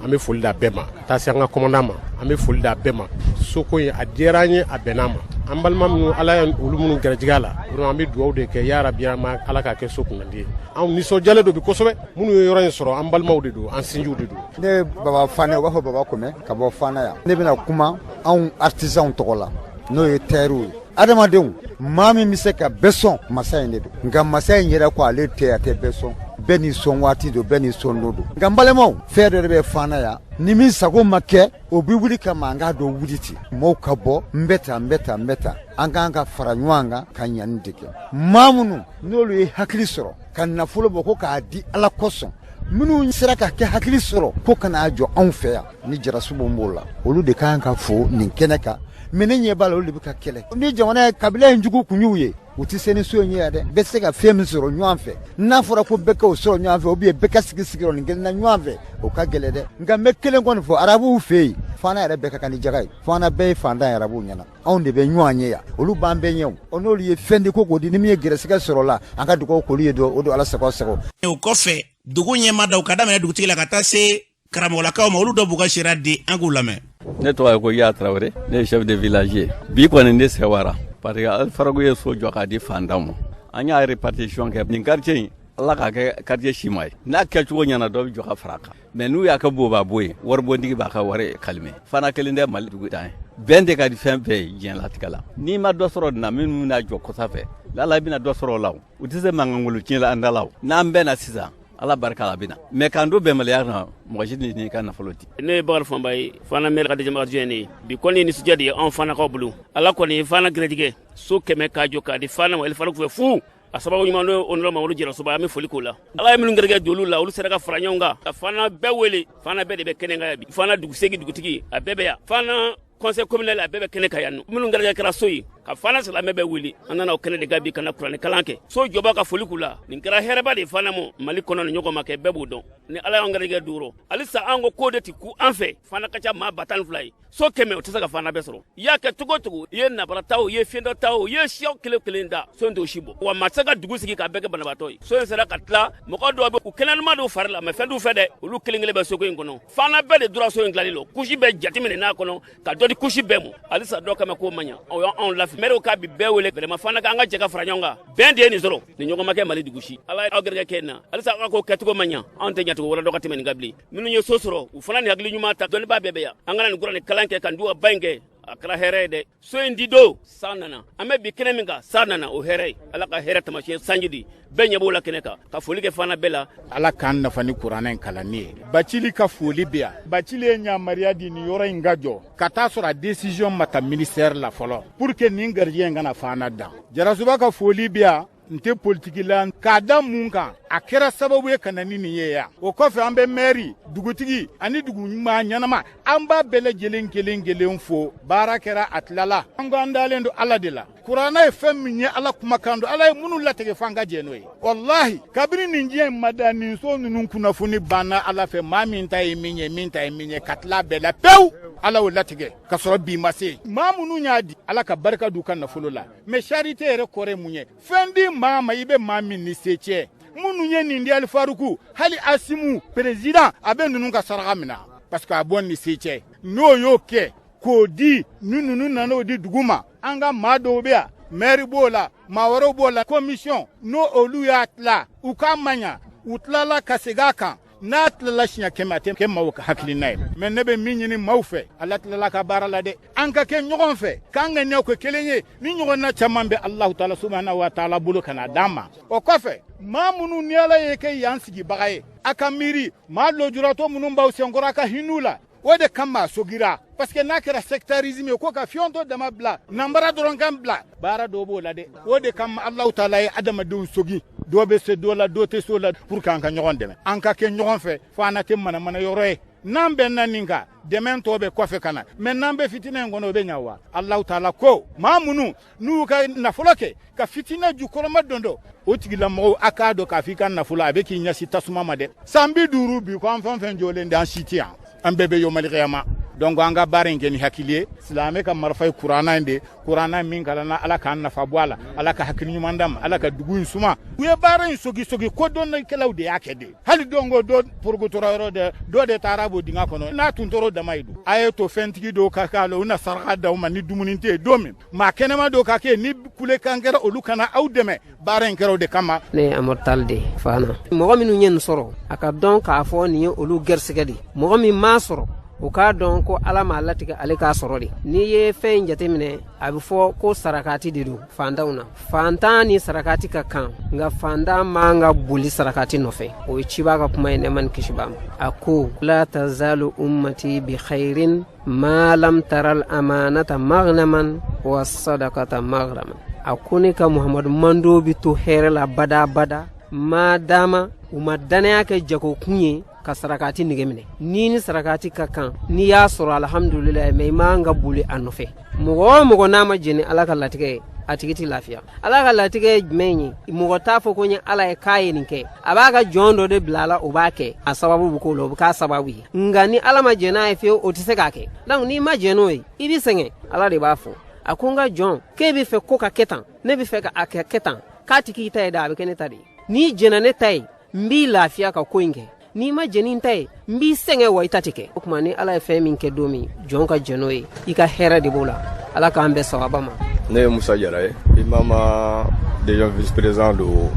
an bɛ foli d'a bɛɛ ma, ka taa se an ka commandant ma, an bɛ foli d'a bɛɛ ma. Soko in a diyara an ye, a bɛnn'an ma. An balima minnu, Ala ye olu minnu garijɛgɛ a la, vraiment an bɛ dugawu de kɛ, ya rabi, Ala k'a kɛ so kunnandi ye. Anw nisɔndiyalen don bi kosɛbɛ. Minnu ye yɔrɔ in sɔrɔ, an balimaw de don, an sinjiw de don. Ne ye Baba Fane, u b'a fɔ Baba Kɔmɛ, ka bɔ Fana yan. Ne bɛna kuma anw artisanw tɔgɔ la, n'o ye tailleurw ye. Adamadenw, maa min bɛ se ka bɛɛ sɔn, masa in de don. Nka masa in yɛrɛ ko ale tɛ, a tɛ bɛɛ sɔn. Bɛɛ n'i sɔn waati don, bɛɛ n'i sɔn don don. Nka n balimaw, fɛn dɔ de bɛ Fana yan, ni min sago ma kɛ, o bɛ wuli ka mankan dɔ wuli ten. Mɔgɔw ka bɔ, n bɛ tan, n bɛ tan, n bɛ tan. An k'an ka fara ɲɔgɔn kan ka ɲani de kɛ. Maa minnu n'olu ye hakili sɔrɔ ka nafolo bɔ ko k'a di Ala kosɔn, minnu sera ka kɛ hakili sɔrɔ ko ka n'a jɔ anw fɛ yan, ni Jarasuba b'o la, olu de kan ka fo nin kɛnɛ kan. Mais ne ɲɛ b'a la, olu de bɛ ka kɛlɛ. Ni jamana ye kabila in jugu kun y'u ye, u tɛ se ni so in ye yan dɛ. Bɛɛ se ka fɛn min sɔrɔ ɲɔgɔn fɛ, n'a fɔra ko bɛɛ k'o sɔrɔ ɲɔgɔn fɛ, ou bien bɛɛ ka sigi sigiyɔrɔnin kelen na ɲɔgɔn fɛ, o ka gɛlɛn dɛ. Nka n bɛ kelen kɔni fɔ, arabuw fɛ yen, Fana yɛrɛ bɛɛ ka kan ni jaga ye. Fana bɛɛ ye fantan ye arabuw ɲɛna. Anw de bɛ ɲɔgɔn ye yan, olu b'an bɛɛ ɲɛ. O n'olu ye fɛn di ko k'o di, ni min ye gɛrɛsɛgɛ sɔrɔ la, an ka dugawu k'olu ye don o don, Ala sago sago. O kɔfɛ, dugu ɲɛmaa dɔw, ka daminɛ dugutigi la ka taa se karamɔgɔlakaw ma, olu dɔ b'u ka sariya di, an k'u lamɛn. Ne tɔgɔ ye ko Ya Tarawele, ne ye chef de village ye. Bi kɔni ne sɛwara parce que Alifarago ye so jɔ k'a di fantanw ma. An y'a répartition kɛ nin quartier in, Ala k'a kɛ quartier si ma ye. N'a kɛcogo ɲɛna, dɔ bɛ jɔ ka fara a kan. Mais n'u y'a kɛ boba bo ye, waribontigi b'a ka wari kalime. Fana kelen tɛ Mali dugu dan ye. Bɛn de ka di fɛn bɛɛ ye diɲɛlatigɛ la. N'i ma dɔ sɔrɔ nin na, minnu bɛna jɔ kɔsa fɛ, lala i bɛna dɔ sɔrɔ o la. U tɛ se mankankolo tiɲɛ la an da la. N'an bɛnna sisan, Ala barika la, a bɛ na. Mais k'an to bɛnbaliya kan, mɔgɔ si n'i ka nafolo di. Ne ye Bakari Fanba ye, Fana maire ka deuxième adjoint ne ye. Bi kɔni ye nisɔndiya de ye anw Fanakaw bolo. Ala kɔni ye Fana gɛrɛjɛgɛ so 100 k'a jɔ k'a di Fana ma, Alifarago fɛ fu. A sababu ɲuman n'o ye honorable Mamadu Jarasuba, an bɛ foli k'o la. Ala ye minnu gɛrɛjɛgɛ don olu la, olu sera ka fara ɲɔgɔn kan ka Fana bɛɛ wele. Fana bɛɛ de bɛ kɛnɛ kan yan bi. Fana dugu segin dugutigi, a bɛɛ bɛ yan. Fana conseil communal, a bɛɛ bɛ kɛnɛ kan yan nɔ. Minnu gɛrɛjɛgɛ kɛra so ye, ka Fana silamɛ bɛɛ wele, an nana o kɛnɛ de kan bi ka na kuranɛ kalan kɛ. So jɔba ka foli k'u la. Nin kɛra hɛrɛba de ye Fana ma. Mali kɔnɔ ni ɲɔgɔn ma kɛ, bɛɛ b'o dɔn. Ni Ala y'an gɛrɛjɛgɛ don o rɔ, halisa an ko k'o de ti ku an fɛ. Fana ka ca maa 12,000 ye. So 100, o tɛ se ka Fana bɛɛ sɔrɔ. I y'a kɛ cogo o cogo, i ye nabara ta o, i ye fiyentɔ ta o, i ye siyaw kelen kelen da, so in t'o si bɔ. Wa maa tɛ se ka dugu sigi k'a bɛɛ kɛ banabaatɔ ye. So in sera ka tila, mɔgɔ dɔw bɛ u kɛnɛma don fari la, mais fɛn t'u fɛ dɛ. Olu kelen kelen bɛ soko in kɔnɔ. Fana bɛɛ de dora so in tilali la. Kusi bɛɛ jateminɛ n'a kɔnɔ ka dɔ di kusi bɛɛ ma. Halisa dɔ kama k'o man ɲa, o y'anw lafili. Maire k'a bi bɛɛ wele vraiment fana an ka jɛ ka fara ɲɔgɔn kan. Bɛn de ye nin sɔrɔ. Nin ɲɔgɔn ma kɛ Mali dugu si. Ala ye aw gɛrɛgɛ kɛ na. Halisa aw ka ko kɛcogo ma ɲa. Anw tɛ ɲacogo wɛrɛ dɔn ka tɛmɛ nin kan bilen. Minnu ye so sɔrɔ, u fana ni hakili ɲuman ta. Dɔnnibaa bɛɛ bɛ yan. An kana nin kura nin kalan kɛ ka duwa ba in kɛ. A kɛra hɛrɛ ye dɛ. So in di don, san nana. An bɛ bi kɛnɛ min kan, san nana, o hɛrɛ ye. Ala ka hɛrɛ taamasiyɛn sanji di. Bɛɛ ɲɛ b'o la kɛnɛ kan. Ka foli kɛ fana bɛɛ la. Ala k'an nafa ni kuranɛ in kalanni ye. Bacili ka foli bɛ yan. Bacili ye yamaruya di nin yɔrɔ in ka jɔ. Ka taa sɔrɔ a décision ma ta ministère la fɔlɔ. Pour que nin gardien in kana Fana dan. Jarasuba ka foli bɛ yan. N tɛ politiki la k'a da mun kan a kɛra sababu ye ka na ni nin ye yan o kɔfɛ an bɛ mɛri dugutigi ani dugu ɲuman ɲɛnama an b'a bɛɛ lajɛlen kelen kelen fo baara kɛra a tilala an ko an dalen don Ala de la kuranɛ ye fɛn min ye Ala kumakan don Ala ye minnu latigɛ f'an ka jɛ n'o ye walahi kabini nin diɲɛ in ma da nin so ninnu kunnafoni banna Ala fɛ maa min ta ye min ye min ta ye min ye ka tila bɛɛ la pewu Ala y'o latigɛ ka sɔrɔ bi ma se maa minnu y'a di Ala ka barika d'u ka nafolo la mais charité yɛrɛ kɔrɔ ye mun ye fɛn di maa ma i bɛ maa min ni se cɛ minnu ye nin di Alifaruku hali Asimu président a bɛ ninnu ka saraka minɛ parce que a bɔ ni se cɛ n'o y'o kɛ k'o di ni ninnu nana o di dugu ma an ka maa dɔw bɛ yan maire b'o la maa wɛrɛw b'o la commission n'o olu y'a tila u k'a maɲa u tilala ka segin a kan n'a tilala siɲɛ 100 a tɛ kɛ maaw ka hakilina ye mais ne bɛ min ɲini maaw fɛ Ala tilala ka baara la dɛ an ka kɛ ɲɔgɔn fɛ k'an ka ɲɛ ko kelen ye ni ɲɔgɔnna caman bɛ Alahu taala subahana wa taala bolo ka na d'an ma o kɔfɛ maa minnu ni Ala ye kɛ yan sigibaga ye a ka miiri maa lujuratɔ minnu b'aw senkɔrɔ a ka hin'u la o de kama a sogira parce que n'a kɛra sectarisme ye ko ka fiyɔntɔ dama bila nanbara dɔrɔn kan bila baara dɔw b'o la dɛ o de kama Alahu taala ye adamadenw sogi dɔ bɛ se dɔ la dɔ tɛ se o la pour que an ka ɲɔgɔn dɛmɛ an ka kɛ ɲɔgɔn fɛ fo an tɛ manamana yɔrɔ ye n'an bɛnna nin kan dɛmɛ tɔ bɛ kɔfɛ ka na mais n'an bɛ fitinɛ in kɔnɔ o bɛ ɲa wa Alahu taala ko maa minnu n'u ka nafolo kɛ ka fitinɛ jukɔrɔma don dɔ o tigilamɔgɔw a k'a dɔn k'a fɔ i ka nafolo a bɛ k'i ɲɛsin tasuma ma dɛ san 50 bi ko an fɛn fɛn jɔlen de an si tɛ yan an bɛɛ bɛ yomalikiyama donc an ka baara in kɛ ni hakili ye silamɛ ka marifa ye kuranna in de kuranna min kalanna Ala k'an nafa bɔ a la Ala ka hakili ɲuman d'an ma Ala ka dugu in suma u ye baara in sogi sogi ko dɔnnikɛlaw de y'a kɛ de hali don ko dɔ porokotora yɔrɔ dɛ dɔ de taara bɔ dingɛ kɔnɔ n'a tun tɔɔrɔ dama ye don a ye to fɛntigi dɔw ka k'a la u na saraka d'aw ma ni dumuni tɛ yen don min maa kɛnɛma dɔw ka kɛ ni kulekan kɛra olu kana aw dɛmɛ baara in kɛra o de kama. Ne ye Amadu Tall de Fana mɔgɔ minnu ye nin sɔrɔ a ka dɔn k'a fɔ nin ye olu gɛrisigɛ de mɔgɔ min m'a sɔrɔ o k'a dɔn ko Ala m'a latigɛ ale k'a sɔrɔ de n'i ye fɛn in jateminɛ a bɛ fɔ ko sarakati de don fantanw na fantan ni sarakati ka kan nka fantan man ka boli sarakati nɔfɛ o ye ciba ka kuma ye nɛɛma ni kisi b'a ma a ko la tazalu ummati bi khairin ma lam taral amanata maghnaman wa sadaqata maghraman a ko ne ka Muhamadu mando bɛ to hɛrɛ la bada bada ma dama u ma danaya kɛ jagokun ye ka sarakati nege minɛ ni ni sarakati ka kan n'i y'a sɔrɔ alhamdulilayi mais i man ka boli a nɔfɛ mɔgɔ o mɔgɔ n'a ma jɛn ni Ala ka latigɛ ye a tigi tɛ lafiya Ala ka latigɛ ye jumɛn ye mɔgɔ t'a fɔ ko n ye Ala ye k'a ye nin kɛ a b'a ka jɔn dɔ de bila a la o b'a kɛ a sababu bɛ k'o la o bɛ k'a sababu ye nka ni Ala ma jɛn n'a ye fiyewu o tɛ se k'a kɛ donc n'i ma jɛn n'o ye i bɛ sɛgɛn Ala de b'a fɔ a ko n ka jɔn k'e bɛ fɛ ko ka kɛ tan ne bɛ fɛ ka a kɛ tan k'a tɛ k'i ta ye dɛ a bɛ kɛ ne ta de ye n'i jɛnna ne ta ye n b'i lafiya ka ko in kɛ n'i ma jɛn ni n ta ye n b'i sɛgɛn wa i ta tɛ kɛ o tuma ni Ala ye fɛn min kɛ don min jɔn ka jɛn n'o ye i ka hɛrɛ de b'o la Ala k'an bɛn sawaba ma. Ne ye Musa Jara ye imama déjà vice président don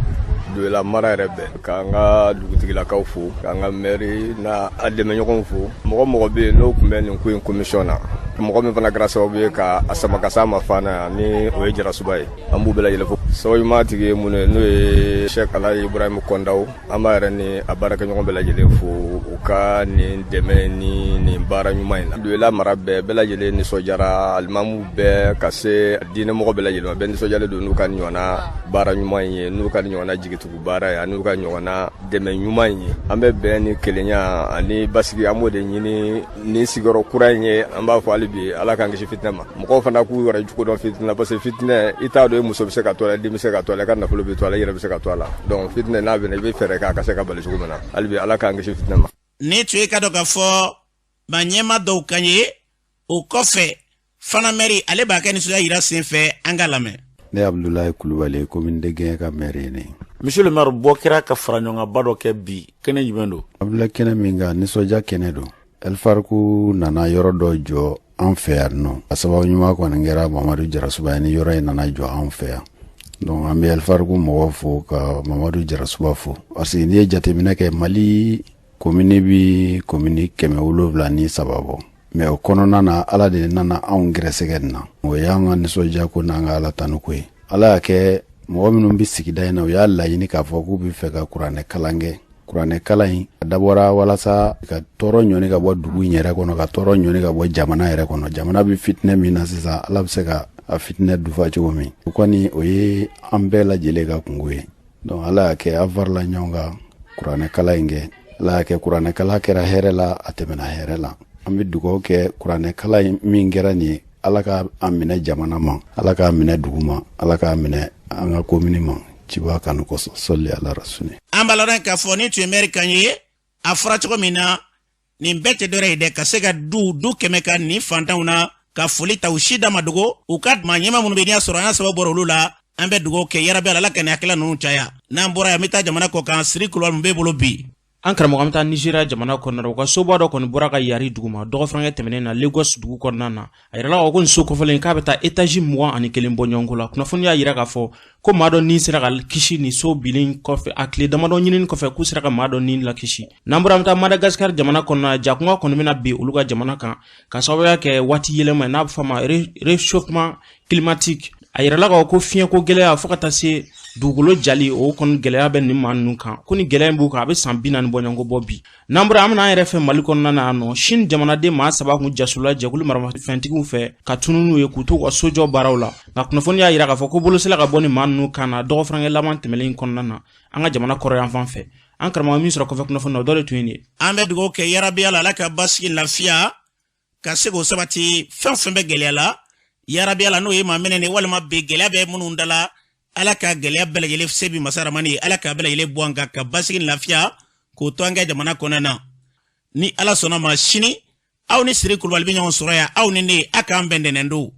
Duela mara yɛrɛ bɛɛ k'an ka dugutigilakaw fo k'an ka maire n'a a dɛmɛɲɔgɔnw fo mɔgɔ mɔgɔ bɛ yen n'o tun bɛ nin ko in commission na mɔgɔ min fana kɛra sababu ye ka a sama ka s'a ma Fana yan ni o ye Jarasuba ye an b'u bɛɛ lajɛlen fo sababu ɲuman tigi ye mun ye n'o ye Cheikh Alaji Ibrahim Kɔndaw an b'a yɛrɛ ni a baarakɛɲɔgɔn bɛɛ lajɛlen fo u ka nin dɛmɛ ni nin baara ɲuman in na Duela mara bɛɛ lajɛlen nisɔndiyara alimamu bɛɛ ka se diinɛmɔgɔ bɛɛ lajɛlen ma bɛɛ nisɔndiyalen don n'u ka ɲɔgɔnna baara ɲuman in ye n'u ka ɲɔgɔnna jigitugu baara ye ani n'u ka ɲɔgɔnna dɛmɛ ɲuman in ye an bɛ bɛn ni kelenya ani basigi an b'o de ɲini nin sigiyɔrɔ kura in ye an b'a fɔ hali bi Ala k'an kisi fitinɛ ma mɔgɔw fana k'u yɛrɛ cogo dɔn fitinɛ parce que fitinɛ i t'a dɔn i muso bɛ se ka to a la i den bɛ se ka to a la i ka nafolo bɛ to a la i yɛrɛ bɛ se ka to a la donc fitinɛ n'a bɛ na i bɛ fɛɛrɛ kɛ a ka se ka bali cogo min na hali bi Ala k'an kisi fitinɛ ma. Ni tun ye ka dɔn k'a fɔ maa ɲɛma dɔw kan ye o kɔfɛ Fana mɛri ale b'a kɛ nisɔndiya yira senfɛ an ka lamɛn. Ne ye Abudulayi Kulubali ye commune de Gɛɲɛ ka maire ye ne. Monsieur le maire bɔ kɛra ka fara ɲɔgɔnkanba dɔ kɛ bi kɛnɛ jumɛn don? Abudulayi kɛnɛ min kan nisɔndiya kɛnɛ don. Ɛlifarku nana yɔrɔ dɔ jɔ an fɛ yan nɔ. A sababu ɲuman kɔni kɛra Mamadu Jarasuba ye ni yɔrɔ in nana jɔ an fɛ yan. Donc an bɛ Alifarku mɔgɔw fo ka Mamadu Jarasuba fo, parce que n'i ye jateminɛ kɛ, Mali komini bi komini 703 bɔ, mais o kɔnɔna na, Ala de nana anw gɛrɛsɛgɛ nin na. O y'an ka nisɔndiya ko n'an ka Ala tanu ko ye. Ala y'a kɛ, mɔgɔ minnu bɛ sigida in na, u y'a laɲini k'a fɔ k'u bɛ fɛ ka kuranɛ kalan kɛ. Kuranɛ kalan in a dabɔra walasa ka tɔɔrɔ ɲɔni ka bɔ dugu in yɛrɛ kɔnɔ, ka tɔɔrɔ ɲɔni ka bɔ jamana yɛrɛ kɔnɔ. Jamana bɛ fitinɛ min na sisan, Ala bɛ se ka a fitinɛ dufa cogo min, o kɔni o ye an bɛɛ lajɛlen ka kungo ye. Donc Ala y'a kɛ, an farila ɲɔgɔn kan kuranɛ kalan in kɛ. Ala y'a kɛ, kuranɛ kalan kɛra hɛrɛ la, a tɛmɛna hɛrɛ la. An bɛ dugawu kɛ kuranɛ kalan min kɛra nin ye, Ala ka a minɛ jamana ma, Ala k'a minɛ dugu ma, Ala k'a minɛ an ka komini ma, ciba kanu kosɔn, sɔli ala rasuli. An b'a lɔn k'a fɔ ni tun ye mɛri kan ye, a fɔra cogo min na, nin bɛɛ tɛ dɔwɛrɛ ye dɛ, ka se ka du 100 ka nin fantanw na ka foli ta, u si da ma dogo u ka maa ɲɛma minnu bɛ, n'i y'a sɔrɔ an y'a sababu bɔra olu la. An bɛ dugawu kɛ yarabi Ala ka nin hakilila ninnu caya. N'an bɔra yan, an bɛ taa jamana kɔ kan. Siri Kulubali, mun b'e bolo bi? An karamɔgɔ, an bɛ taa Nizeriya jamana kɔnɔna na. U ka soba dɔ kɔni bɔra ka yari duguma dɔgɔfurankɛ tɛmɛnen na Lagos dugu kɔnɔna na. A yirala ko nin so kɔfɛlen k'a bɛ taa étage 21 bɔ ɲɔgɔn ko la. Kunnafoni y'a yira k'a fɔ ko maa dɔ ni sera ka kisi nin so binnen kɔfɛ. A tile damadɔ ɲinini kɔfɛ, k'u sera ka maa dɔ ni lakisi. N'an bɔra, an bɛ taa Madagascar jamana kɔnɔna. Jakunba kɔni bɛna bin olu ka jamana kan ka sababuya kɛ waati yɛlɛma ye, n'a bɛ fɔ a ma réchauffement climatique. A yirala k'a fɔ ko fiɲɛko gɛlɛya fo ka taa se dugukolo jali, o kɔni gɛlɛya bɛ nin maa ninnu kan, ko ni gɛlɛya in b'u kan, a bɛ san 40 bɔ ɲɔgɔn bɔ bi. N'an bɔra, an bɛna an yɛrɛ fɛ Mali kɔnɔna na yan nɔ. Sini jamanaden maa saba kun jasula jɛkulu maramafɛntigiw fɛ ka tunu n'u ye k'u to u ka sojɔ baaraw la, nka kunnafoni y'a yira k'a fɔ ko bolo sera ka bɔ nin maa ninnu kan na dɔgɔfurankɛ laban tɛmɛnen kɔnɔna na an ka jamana kɔrɔ yan fan fɛ. An karamɔgɔ, min sɔrɔ kɔfɛ kunnafoni na, o dɔ de tun ye nin ye. An bɛ dugawu kɛ yarabi Ala, Ala ka basigi, lafiya ka se k'o sabati. Fɛn fɛn bɛ gɛlɛya la, yarabi Ala, n'o ye maa minɛ ni walima bi gɛlɛya bɛ minnu da la, Ala ka gɛlɛya bɛɛ lajɛlen se bi masa ramani ye, Ala ka bɛɛ lajɛlen bɔ an kan ka basigi ni lafiya k'o to an ka jamana kɔnɔna na. Ni Ala sɔnna ma, sini aw ni Siri Kulubali bɛ ɲɔgɔn sɔrɔ yan. Aw ni ne, a k'an bɛn ntɛnɛn don.